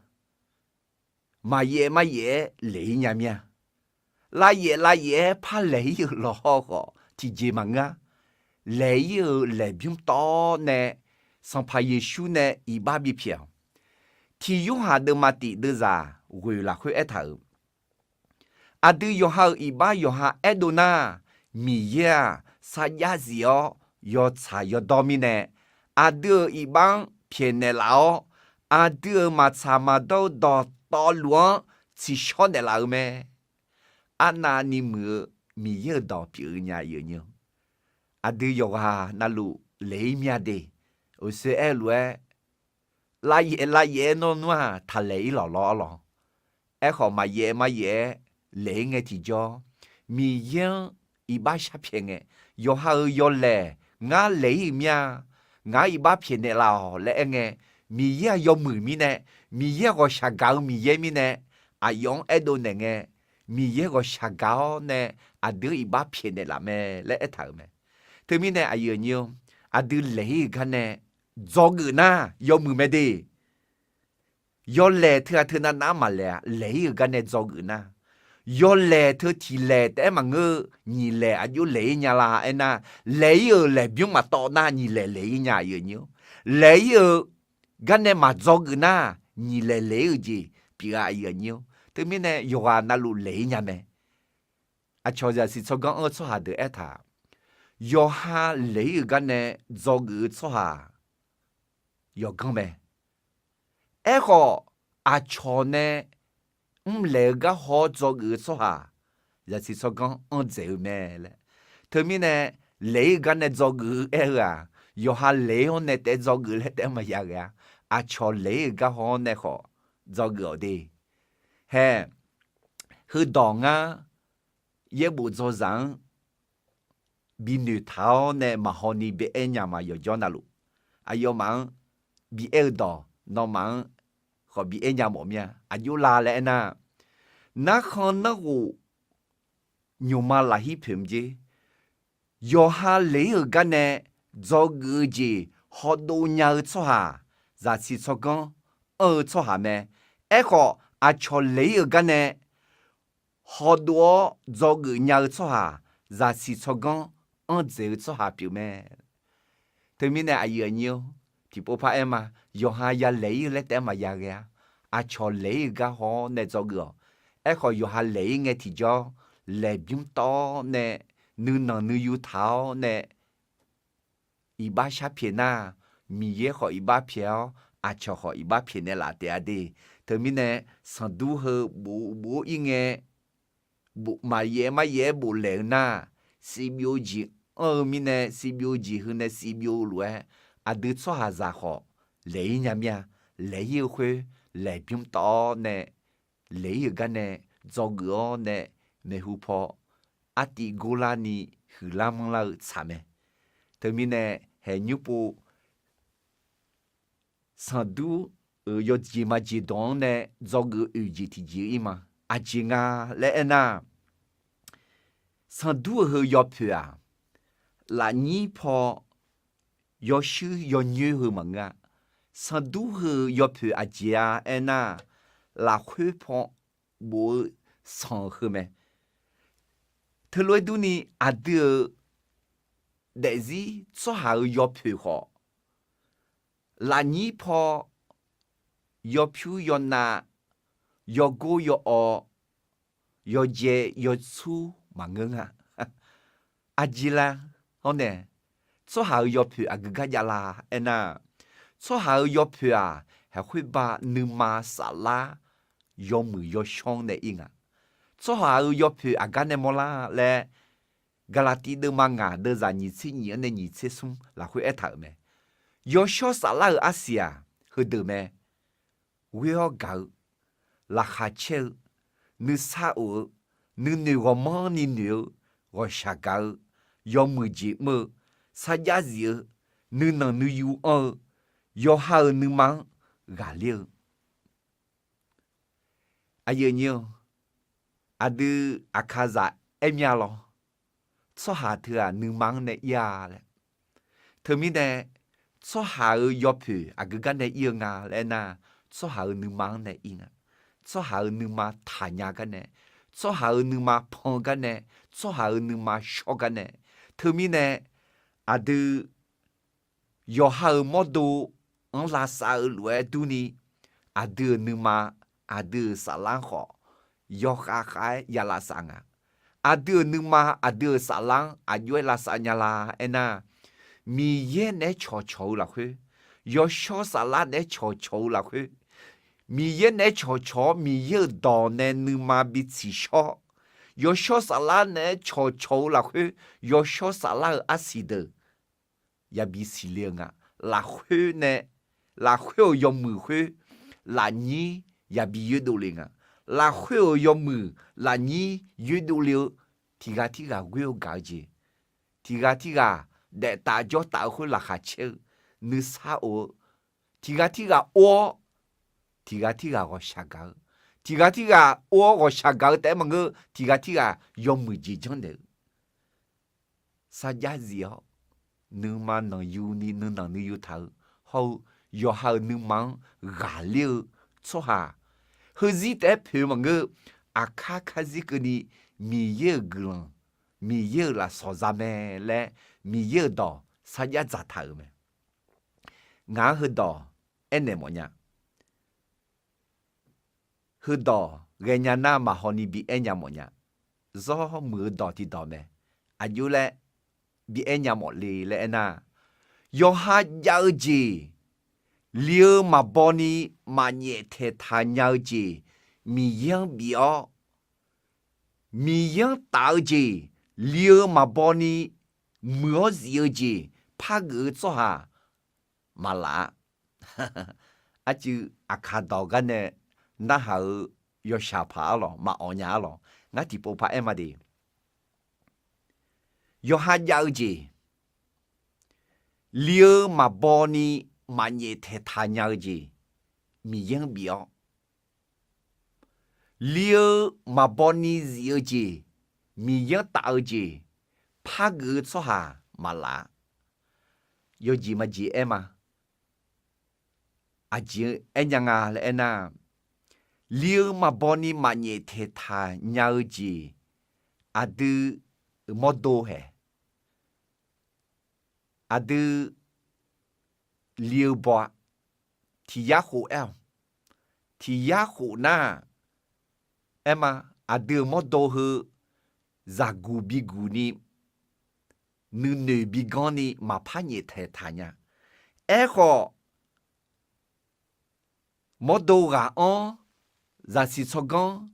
Maqyaef maqyaef-aer laeq-ir nya mir-a. Lavyaef lavyaef-aer par laeq-ir-euq lawqhaw khawf tiqjeq maqngeur-a. Laeq-ir-euq laeqbymr tawv-awr nae Sanqpaq Yeqsur nae iqbax bipyaeq-awq. Tiq Yorhaq deuvma tiq deuvzaq ghoeq lafkhoer aertaq-euq, aqdui yawqha-euq iqbax yawqha aerdov nar, Miqyaer-aq sarjax zif-awr yawtsaq yawdawr mirnae, aqdui-euq iqbax-anr pyaeqnaeq laf-awr, aqdui-euq maqtsaq maqdawr-eu dawqtawvluf-anr tsiqshawr naeqlaf-eu mae. Arnavni muiq-eu Miqyaer-euq dawq pyeuf-eu nya, aqyuif aqnyir-or. Aqdui yawqghaq navluf laeq-ir mya de. Uqshoe aer-eu lof-aer, lavyaef lavyaef-aer nawr nmr-aq taqlaeq-ir lawq lawr lawr. Aerkhawf maqyaef maqyaef-aer laeq-ir ngae tiqjawr, Miqyaer-anr iqbax sharpyaeq ngae, yawqha-euq yawlaeq ngar laeq-ir-euq mir-a, ngaq-anr iqbax pyaeqnaeq laf-awq laer aer ngae, Miqyaer-aq yawmuiq mirnae, Miqyaer ghawqshaq gaq-eu Miqyaer mirnae, aqyawf-anr aerdov naeq ngae, Miqyaer ghawqshaq gaq-awr nae aqdui-anr iqbax pyaeqnaeq laf mae laer aertaq-euq mae. Teumirnae aqyuif aqnyir-or, aqdui laeq-ir-euq gar nae dzawgeuf nar yawmuiq mae de. Yawlaeq teughaq teu navnav-anr maqlaeq-a. Laeq-ir-euq gar nae dzawgeuf nar, yawlaeq teu tiq laeq taef-aer maqngeur-eu, nyiq laeq aqjox laeq-ir nya la aernar, laeq-ir-euq laeqbymr maqtawv nar nyiq laeq laeq-ir nya, aqyuif aqnyir-or. Laeq-ir-euq gar nae maqdzawgeuf nar, nyiq laeq laeq-ir-euq jeq pyeuf-a, aqyuif aqnyir-or. Teumirnae yawqghaq navluf laeq-ir nya mae. Aqcawq zaqsiq tsawrganr anr-eu tsawrhaq deuq aertaq, yawqha laeq-ir-euq gar nae dzawgeuf-eu tsawrhaq yawqganr mae. Aerkhawf, aqcawq nae mrlaeq-eu gar haw-awr dzawgeuf-eu tsawrhaq zaqsiq tsawrganr anr dzaeq-eu mae laer. Teumirnae laeq-ir-euq gar nae dzawgeuf-eu aer-eu-aq, yawqha laeq-ir-awr nae taef-aer dzawgeuf laer taef-aer maqya ghae-a. Aqcawq laeq-ir-euq gar haw-awr nae khawf dzawgeuf-awq de. Hae, heudawq ngar yaerbof dzawzaq-anr binoeq taq-awr nae maqhaw ni bi aer nya ma, yawqjawr navluf. Aqyawfmaf-anr bi aer-eu dawq nawmaf-anr khawf bi aer nya mawf mir-a. Aqjox la laer aernar, narkhan narghof nymqma lafhir poeq mr jer. Yawqha laeq-ir-euq gar nae dzawgeuf-eu jeq hawdov nya-eu tsawrhaq zaqsiq tsawrganr anr-eu tsawrhaq mae. Aerkhawf, aqcawq laeq-ir-euq gar nae hawdov-awr dzawgeuf nya-eu tsawrhaq zaqsiq tsawrganr anr dzaeq-eu tsawrhaq pyeuf mae. Teumirnae aqyuif aqnyir-or, tiqpov par aer ma, yawqha ya laeq-ir-eu laer taef-aer maqya ghae-a. Aqcawq laeq-ir-euq gar haw-awr nae dzawgeuf-awq. Aerkhawf, yawqha laeq-ir ngae tiqjawr, laeqbymr tawv-awr nae nuinanq nuiyu taq-awr nae iqbax sharpyaeq nar, Miqyaer khawf iqbax pyaeq-awr, aqcawq khawf iqbax pyaeqnaeq laf taef-a de. Teumirnae sanqdur heu bof-eu bof-ir ngae, maqyaef maryaef-aer boflaeq-eu nar, sivbyov-eu jeq anr-eu mirnae, sivbyov-eu jeq heu nae sivbyov-eu lof-aer, aqdui tsawrhaqzaq khawf laeq-ir nya mir-a. Laeq-ir-eu khoer, laeqbymr tawv-awr nae, laeq-ir-euq gar nae dzawgeuf-awr nae, maeqhu paw artiv gorlarni huiqlar manrlar-eu tsaq mae. Teumirnae haeqnymr pov sanqdur-euq yawjeq maqjeq dawq-anr nae dzawgeuf oeq jeq tiqjeq-eu ir ma. Aqjeq nga laer aernar, sanqdur-euq heu yawpoeq-aq, lafnyir paw yawshuir yawnyoer heu maqngeur-a. Sanqdur heu yawpoeq aqjeq-a aernar, lafkhoer paw bof-eu sanq-euq heu mae. Teulof-aer durni aqdui-euq daefzir tsawrhaq-euq yawpoeq khawf, lafnyir paw yawpyur yawnav, yawgor yawawv, yawjae yawtsur maqngeur nga. Aqjeq la hawr nae, tsawrhaq-euq yawpoeq aqgeu gar jav la aernar, tsawrhaq-euq yawpoeq-aq, haeqkhoer ba nuima saflar yawmuiq yawshawr nae ir nga. Tsawrhaq-euq yawpoeq aqgar nae mawrlar laer, Gaqlaqtiv deuvma ngaq deuvzaq nyiq tser nyiq-anr nae nyiq tser smr lafkhoer aertaq-euq mae. Yawshawr saflar-euq arsiq-aq, heudeuq mae. Ghoer-awr gaq-eu, laqkhaq caer-eu, nuisar of-eu, nuinoeq ghawqmanrni noeq-eu, ghawqshaq gaq-eu, yawmuiq jeq mr-eu, sarjax zif-eu, nuinanq nuiyu anr-eu, Yawqha-euq nuima-anr ghaqler-eu. Aqyuif aqnyir-eu, aqdui aqkaqzaq aer mya lawr, tsawrhaq teughaq nuima-anr nae ir-a laer. Teumirnae, tsawrhaq-euq yawpoeq aqgeu gar nae ir-eu nga laer aernar, tsawrhaq-euq nuima-anr nae ir nga. Tsawrhaq-euq nuima taqnya gar nae, tsawrhaq-euq nuima pan gar nae, tsawrhaq-euq nuima shawr gar nae. Teumirnae, aqdui yawqha-euq mawrdo-anr lavsav-eu lof-aer durni, aqdui-euq nuima, aqdui-euq saflar-anr khawf, yawkhav khav-aer ya lavsav nga. Aqdui-euq nuima, aqdui-euq saflar-anr aqjox-aer lavsav nya la aernar, Miqyaer naeq-aer cawqcawq-eu lafkhoer, yawshawr saflar naeq-aer cawqcawq-eu lafkhoer, Miqyaer naeq-aer cawqcawq-awr Miqyaer-euq dawq nae nuima bi tsiqshawr, yawshawr saflar naeq-aer cawqcawq-eu lafkhoer, yawshawr saflar-euq arsiq deuq yabi siqle-eu nga. Lafkhoer nae, lafkhoer-euq yawmuiq khoer lafnyir yabi yoerdov le nga. Lafkhoer-euq yawmuiq lafnyir yoerdov le-eu, tiqghaq tirghaq ghoer-eu gaq-eu jeq, tiqghaq tirghaq daeftaf jawrtaf-eu khoer laqkhaq caer-eu, nuisar of-eu, tiqghaq tirghaq or-awr, tiqghaq tirghaq ghawqshaq gaq-eu, tiqghaq tirghaq or-awr ghawqshaq gaq-eu taef-aer maqngeur, tiqghaq tirghaq yawmuiq jeq janrnaeq-eu sarjax zif-awr, nuima nanqyuni nuinanq nuiyu taq-eu hawr-eu, yawqha-euq nuima-anr ghaqler-eu tsawrhaq, heuzir taef-aer poeq-eu maqngeur, aqkar karzir keuvni Miqyaer-euq guiqlanq, Miqyaer-euq lafsawq za mae laer, Miqyaer-euq dawq sarjax dzaqtaq-euq mae. Ngaq-anr heudawq aernaeq mawfnya. Heudawq ghaenya nar maqhaw ni bi aer nya mawfnya. Zawr muiq-eu dawq tiqdawq mae. Aqjox laer bi aer nya mawf le laer aernar, yawqha jav-eu jeq, li-eu maqbaw ni maqnyaef taeqtaq nya-eu jeq, Miqyaer-anr bif-awr, Miqyaer-anr taf-eu jeq, li-eu maqbaw ni muiq-awr zif-eu jeq pargeuf-eu tsawrhaq maqlaf-a. Arcuiv aqkaq dawq gar nae narhaq-eu yawshaq paq arlawq, maqawq nya arlawq, ngar tiqpov par aer ma de. Yawqha jav-eu jeq, li-eu maqbaw ni maqnyaef taeqtaq nya-eu jeq, Miqyaer-anr bif-awr, li-eu maqbaw ni zif-eu jeq, Miqyaer-anr taf-eu jeq, pargeuf-eu tsawrhaq maqlaf-a. Yawjeq majeq aer ma. Aqjeq aer nya nga laer aernar, li-eu maqbaw ni maqnyaef taeqtaq nya-eu jeq, aqdui mawrdo haeq, aqdui li-eu baw-a. Tiq yar khof aer-awq. Tiq yar khof nar, aer ma, aqdui-euq mawrdo heu zaqguq biguq ni, nuinoeq biganr ni maqpar nyaef taeqtaq nya. Aerkhawf, mawrdo ghaq-anr zaqsiq tsawrganr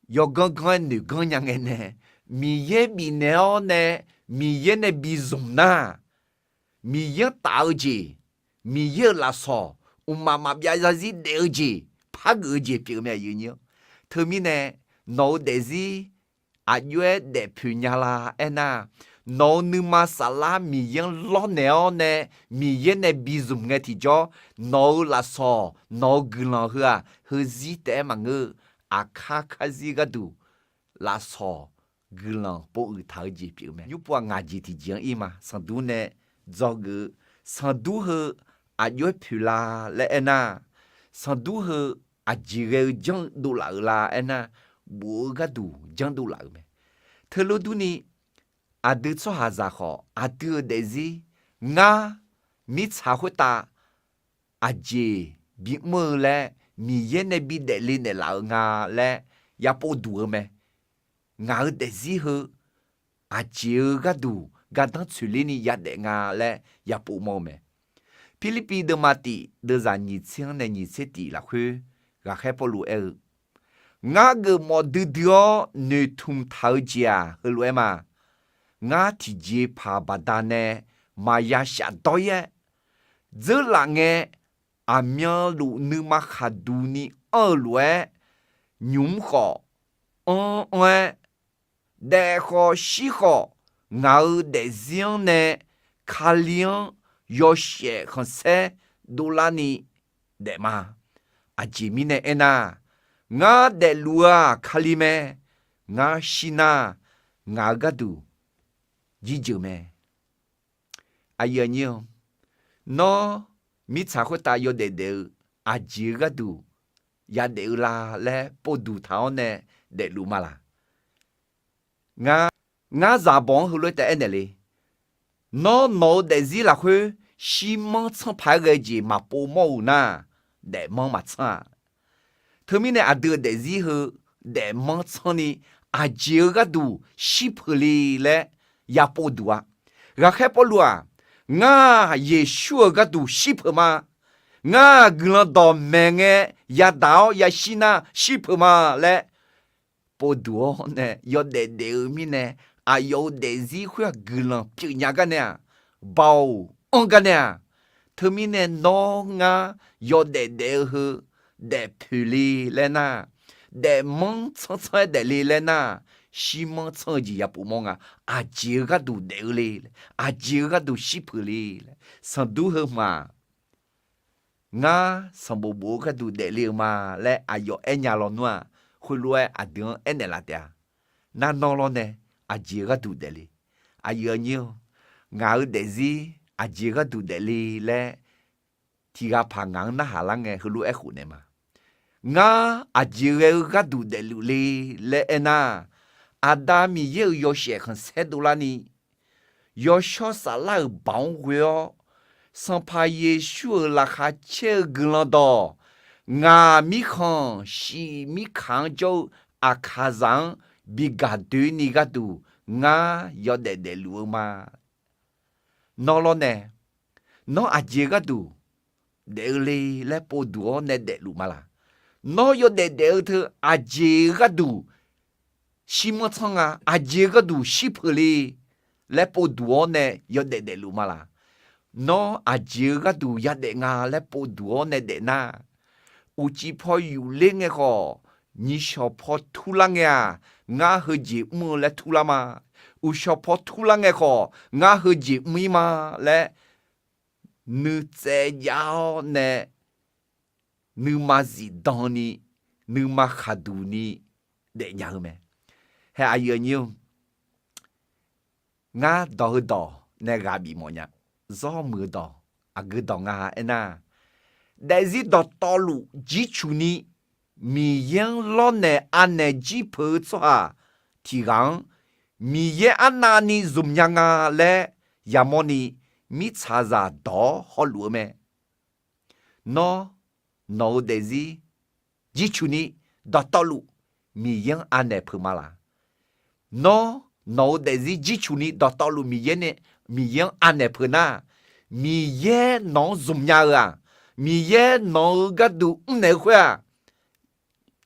yawganr ganr-aer noeq ganr nya ngae nae, Miqyaer bifnaeq-awr nae, Miqyaer nae bi zmq nar, Miqyaer-anr taf-eu jeq, Miqyaer-euq lafsawq, mqmaq maqbyav zarzir daef-eu jeq, pargeuf-eu jeq pyeuf-eu mae, aqyuif aqnyir-awr. Teumirnae, nawq-eu daefzir aqjox-aer daefpoeq nya la aernar, nawq-euq nuima saflar Miqyaer-anr lawrnaeq-awr nae, Miqyaer nae bi zmq ngae tiqjawr, nawq-euq lafsawq, nawq-euq guiqlanq heu-aq, heuzir taef-aer maqngeur-eu, aqkar karzir gharduq lafsawq guiqlanq pov uiq taq-eu jeq pyeuf-eu mae. Nymrpov-aq ngaq jeq tiqjeq-anr ir ma. Sanqdur nae dzawgeuf-eu sanqdur heu aqjox-aer poeq la laer aernar, sanqdur heu aqjeq ghae-eu janr-eu dovlaf-euq la aernar, bof-eu gharduq janrdov laf-euq mae. Teulof durni, aqdui tsawrhaqzaq khawf aqdui-euq daefzir, ngar mirtsaq khoertav aqjeq bimr-eu laer Miqyaer nae bidaef le naeqlaf-eu nga laer yapov duq-eu mae. Ngaq-euq daefzir heu aqjeq-eu gharduq gardanr tsoeqler ni yadaef nga laer yapov mawr-eu mae. Pirlirpiv deuvma tif deuvzaq nyiq tser-anr nae nyiq tser tif lafkhoer ghaqkhaer Pawrluv aer-eu, Ngar geufmawf duidui-awr noeqtmq taq-eu jeq-aq heulof-aer ma. Ngar tiqjeqpaq baqdanae maqya shafdawr-ir-aer, dzeurlaf ngae aqmyanluf nuima khaqduq ni anr-eu lof-aer, nymq-mr khawf anr anr-aer, daef khawf shir khawf, ngaq-euq daefzir-anr nae Kali-anr yawshaef khanqsaer dovlarni daef ma. Aqjeq mirnae aernar, ngar daefluf-eu-aq Kali mae. Ngar shir nar, ngaq-euq gharduq jirjeuq mae. Aqyuif aqnyir-or, nawr mirtsaq khoertav yawdaef daef-eu aqjeq-eu gharduq yadaef-eu la laer povduq taq-awr nae daefluf ma laq? Ngar, ngar zaqbawq-anr heulof-aer taef aernaeq le. Nawr nawq-eu daefzir lafkhoer shirmanr tsanr paq-aer ghae-eu jeq maqpov mawr-euq nar, daefmanr maqtsanr-a. Teumirnae aqdui-euq daefzir heu daefmanr tsanr ni aqjeq-eu gharduq shir peuq le laer ya povduq-a. Ghaqkhaer Pawrluv-aq, ngar-aq Yeqsur-euq gharduq shir peuq ma. Ngar-aq guiqlanq dawqmaeq ngae yadaq-awr yashir nar shir peuq ma laer povduq-awr nae yawdaef daef-eu mirnae, aqyawf-euq daefzir khoer-aq guiqlanq pyeufnya gar nae-aq, baoq anr gar nae-aq, teumirnae nawr ngar yawdaef daef-eu heu daefpoeq le laer nar, daefmanr tsanr tsanr-aer daefle laer nar, shirmanr tsanr-eu jeq ya pov mawr nga. Aqjeq-eu gharduq daef-eu le, aqjeq-eu gharduq shir peuq le laer sanqdur heu hmq-aq, ngar sanqbof bof-eu gharduq daefle-eu ma laer aqyawf aernya lawnmr-aq, khoerlof-aer aqdui-anr aernaeq laf taef-a. Nar nawr lawr nae aqjeq-eu gharduq daefle? Aqyuif aqnyir-or, ngaq-euq daefzir aqjeq-eu gharduq daefle laer tiqghaq paq ngaq-anr narhaq lar ngae heulof-aer khofnaeq ma. Ngar aqjeq ghae-eu gharduq daefluf le laer aernar, Aqda Miqyaer-euq yawshaef khanqsaer dovlarni, Yawshawr Saflar-euq baoq-anr ghoe-awr, Sanqpaq Yeqsur-euq laqkhaq caer-eu guiqlanq dawq, ngaq mirkhanq shif mirkaq-anr jawr-eu Aqkaqzaq-anr bi gaq doeni gharduq ngar yawdaef daefluf-eu ma. Nawr lawr nae, nawr aqjeq gharduq daef-eu le laer povduq-awr nae daefluf ma laq? Nawr yawdaef daef-eu teu aqjeq gharduq shirmanr tsanr nga, aqjeq gharduq shir peuq le laer povduq-awr nae yawdaef daefluf ma laq? Nawr aqjeq-eu gharduq yadaef nga laer povduq-awr nae daef nar, uqcif paw yufler ngae khawf, nyiq shawq paw turlar ngae-aq, ngar heujeq mr-eu laer turlar ma. Uqshawq paw turlar ngae khawf, ngar heujeq mr-ir ma laer nuitsaev jav-awr nae nuima zifdan ni, nuima khaqduq ni daefnya-eu mae. Hae aqyuif aqnyir-or, ngar dawq heudawq nae ghaq bif mawf nya. Zawr muiq-eu dawq aqgeu dawq nga aernar, daefzir dawqtawvluf jircuf ni Miqyaer-anr lawrnaeq anaeq jir peuq-eu tsawrhaq tiq ghaq-anr Miqyaer arnavni zmqnya nga laer yamawr ni, mirtsaqzaq dawq-awr hawluf-eu mae. Nawr, nawq-euq daefzir jircuf ni dawqtawvluf Miqyaer-anr anaeq peuq ma laq? Nawr, nawq-euq daefzir jircuf ni dawqtawvluf Miqyaer nae, Miqyaer-anr anaeq peuq nar, Miqyaer nawq-anr zmqnya-eu-aq, Miqyaer nawq-euq gharduq mrnaeq-eu khoer-aq,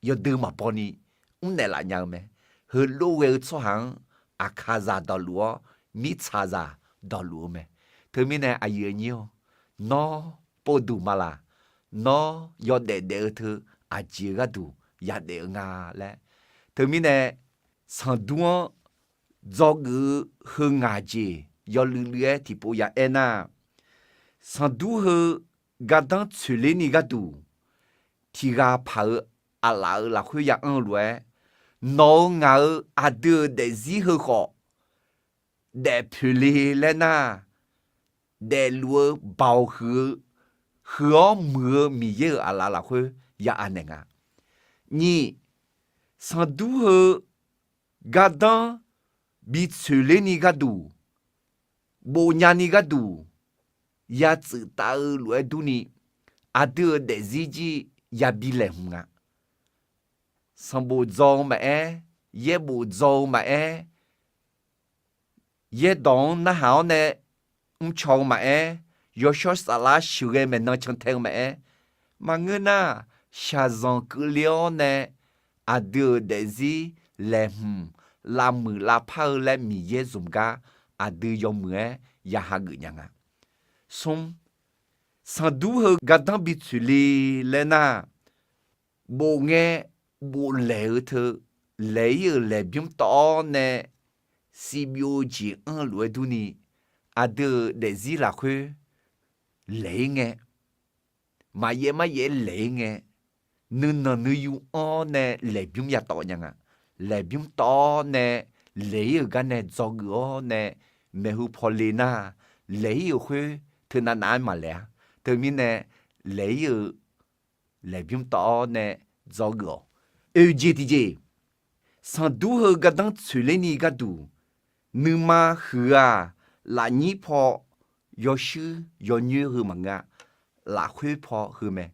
yawdui maqbaw ni mrnaeq laf nya-eu mae. Heulof ghae-eu tsawrhaq-anr Aqkaqzaq dawqluf-awr, mirtsaqzaq dawqluf-eu mae. Teumirnae aqyuif aqnyir-or, nawr povduq ma laq? Nawr yawdaef daef-eu teu aqjeq gharduq yadaef-eu nga laer. Teumirnae sanqdur-anr dzawgeuf-eu heu ngaq jeq yawluiv luiv-aer tiqpov ya aer nar, sanqdur heu gardanr tsoeqler ni gharduq tiqghaq paq-euq aqlaf-euq lafkhoer ya anr-eu lof-aer, nawq-euq ngaq-euq aqdui-euq daefzir heu khawf, daefpoeq le laer nar, daefluf-eu baoq huiq-eu, huiq-awr muiq-eu Miqyaer-euq aqlaf lafkhoer ya anaeq nga. Nyiq, sanqdur heu gardanr bi tsoeqler ni gharduq, bofnya ni gharduq ya tsuif taf-eu lof-aer durni, aqdui-euq daefzir jir yabi laeqhmq nga. Sanqbof dzaw-eu maqaer, yaerbof dzaw-eu maqaer, yaerdawq-anr narhaq-awr nae mrcaw-eu maqaer, yawshawr saflar sheuqghae maeqnan cantae-eu maqaer, maqngeur nar, shaqzanq keuvle-awr nae aqdui-euq daefzir laeqhmq lavmuiq lavpar-eu laer Miqyaer zmq gar aqdui yawmuiq-aer ya hageuf nya nga. Smr, sanqdur heu gardanr bi tsoeqle laer nar, bof ngae boflaeq-eu teu laeq-ir-euq laeqbymr tawv-awr nae sivbyov-eu jeq anr-eu lof-aer durni, aqdui-euq daefzir lafkhoer laeq-ir ngae, maqyaev maryaev-aer laeq-ir ngae, nuinanq nuiyu anr-awr nae laeqbymr yatawv nya nga. Laeqbymr tawv-awr nae laeq-ir-euq gar nae dzawgeuf-awr nae maeqhu paw le nar, laeq-ir-euq khoer teunav nav-aer maqlaeq-a. Teumirnae laeq-ir-euq laeqbymr tawv-awr nae dzawgeuf-awq. Oeq jeq tiqjeq, sanqdur heu gardanr tsoeqler ni gharduq, nuima huiq-aq, lafnyir paw yawshuir yawnyoer heu maqngeur-a, lafkhoer paw heu mae.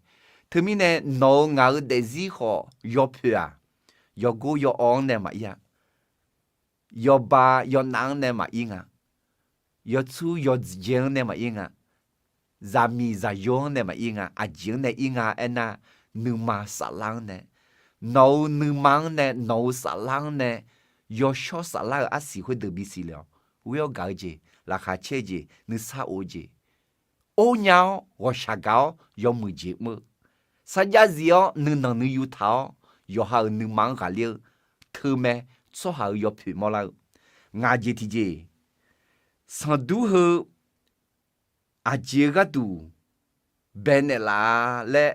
Teumirnae nawq-euq ngaq-euq daefzir khawf yawpoeq-aq, yawgor yawawv-anr nae maqir-a, yawba yawnav-anr nae maqir nga, yawtsur yawdzae-anr nae maqir nga, zaqmiq zaqyo-anr nae maqir nga, aqjeq-anr nae ir nga aernar, nuima saflar-anr nae, nawq-euq nuima-anr nae nawq-euq saflar-anr nae, yawshawr saflar-euq arsiq khoerdeuq bisiq le-awq. Ghoer-awr gaq-eu jeq, laqkhaq caer-eu jeq, nuisar of-eu jeq, or nya-awr ghawqshaq gaq-awr yawmuiq jeq mr-eu, sarjax zif-awr nuinanq nuiyu taq-awr yawqha-euq nuima-anr ghaqler-eu, teumae tsawrhaq-euq yawpoeq mawrlar-eu. Ngaq jeq tiqjeq, sanqdur heu aqjeq-eu gharduq baenaeq laf-a laer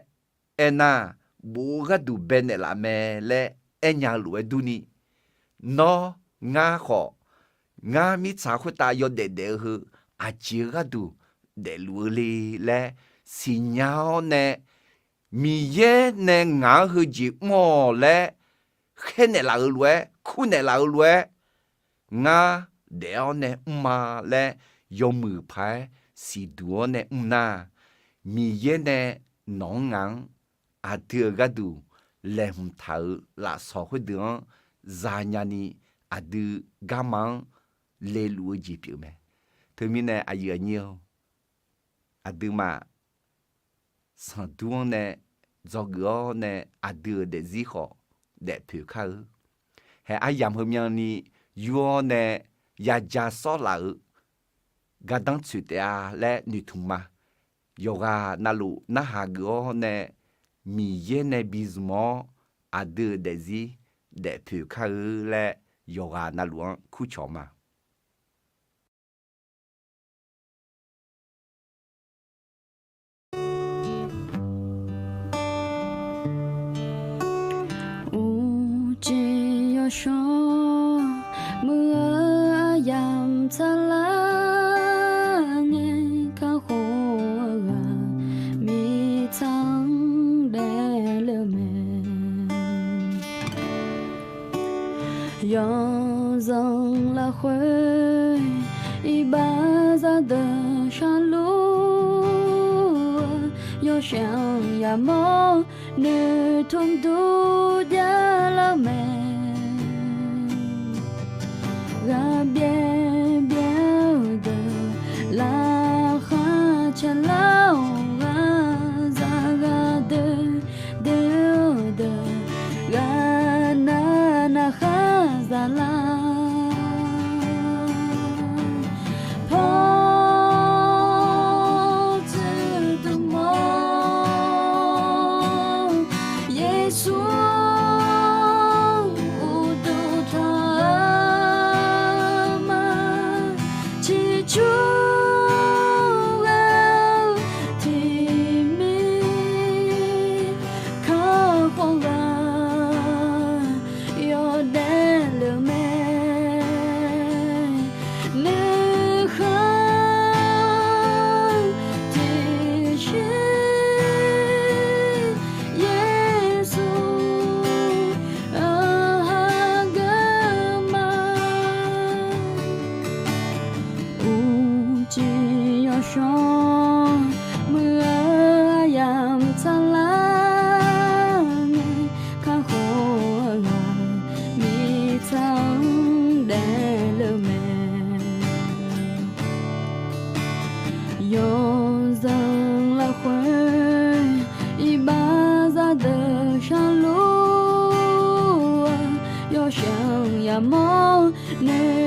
aernar, bof-eu gharduq baenaeq laf mae laer aernya-eu lof-aer durni, nawr, ngar khawf, ngar mirtsaq khoertav yawdaef daef-eu heu aqjeq-eu gharduq daefluf-eu le laer siqnya-awr nae, Miqyaer nae ngaq-anr heujeq mr-awq laer khaernaeq laf-euq lof-aer, kurnaeq laf-euq lof-aer, ngar daef-awr nae mr-a laer yawmuiq paq-aer siqduq-awr nae mr nar, Miqyaer nae nawq-anr ngaq-anr aqdui-euq gharduq laeqhmq taq-euq lafsawq khoerdeuq-anr zanya ni aqdui garma-anr leluf-eu jeq pyeuf mae. Teumirnae aqyuif aqnyir-or, aqduimaf sanqdur-anr nae dzawgeuf-awr nae aqdui-euq daefzir khawf daefpoeq kar-eu. Hae aryamq heumyanni yur-awr nae yaja sawrlaf-euq gardanr tsoeq taef-a laer noeqtmq ma. Yawqghaq navluf narhaq geuf-awr nae Miqyaer nae bizmq-awr aqdui-euq daefzir daefpoeq kar-eu laer yawqghaq navluf-anr kurcawq ma. Uqcif yawshawr muiq-eu aryamq tsaqlar ngae, kakhof-eu ghaq mirtsaq-anr daefle-eu mae. Yawzanq lafkhoer iqbax zaqdeuq sharluf-eu, yawshaef-anr yamawr noeqtmq dur javlar-eu mae. Ghaq byaer byaer-eu deuq laqkhaq caqlar-awq, ghaq zaq ghaq doe doe-eu deuq ghaq nav nav khar zaqlar. Paw tsuif dmq-awr, Yeqsur uqduq taq-eu ma. Ciqcur ghae-eu tiqmir kakhof ghaq yawdaef le-eu mae. Nuikhanr tiqshir Yeqsur-anr hageuf ma. Uqcif yawshawr muiq-eu aryamq tsaqlar ngae, kakhof-eu ghaq mirtsaq-anr daefle-eu mae. Yawzanq lafkhoer iqbax zaqdeuq sharluf-eu, yawshaef-anr yamawr noeq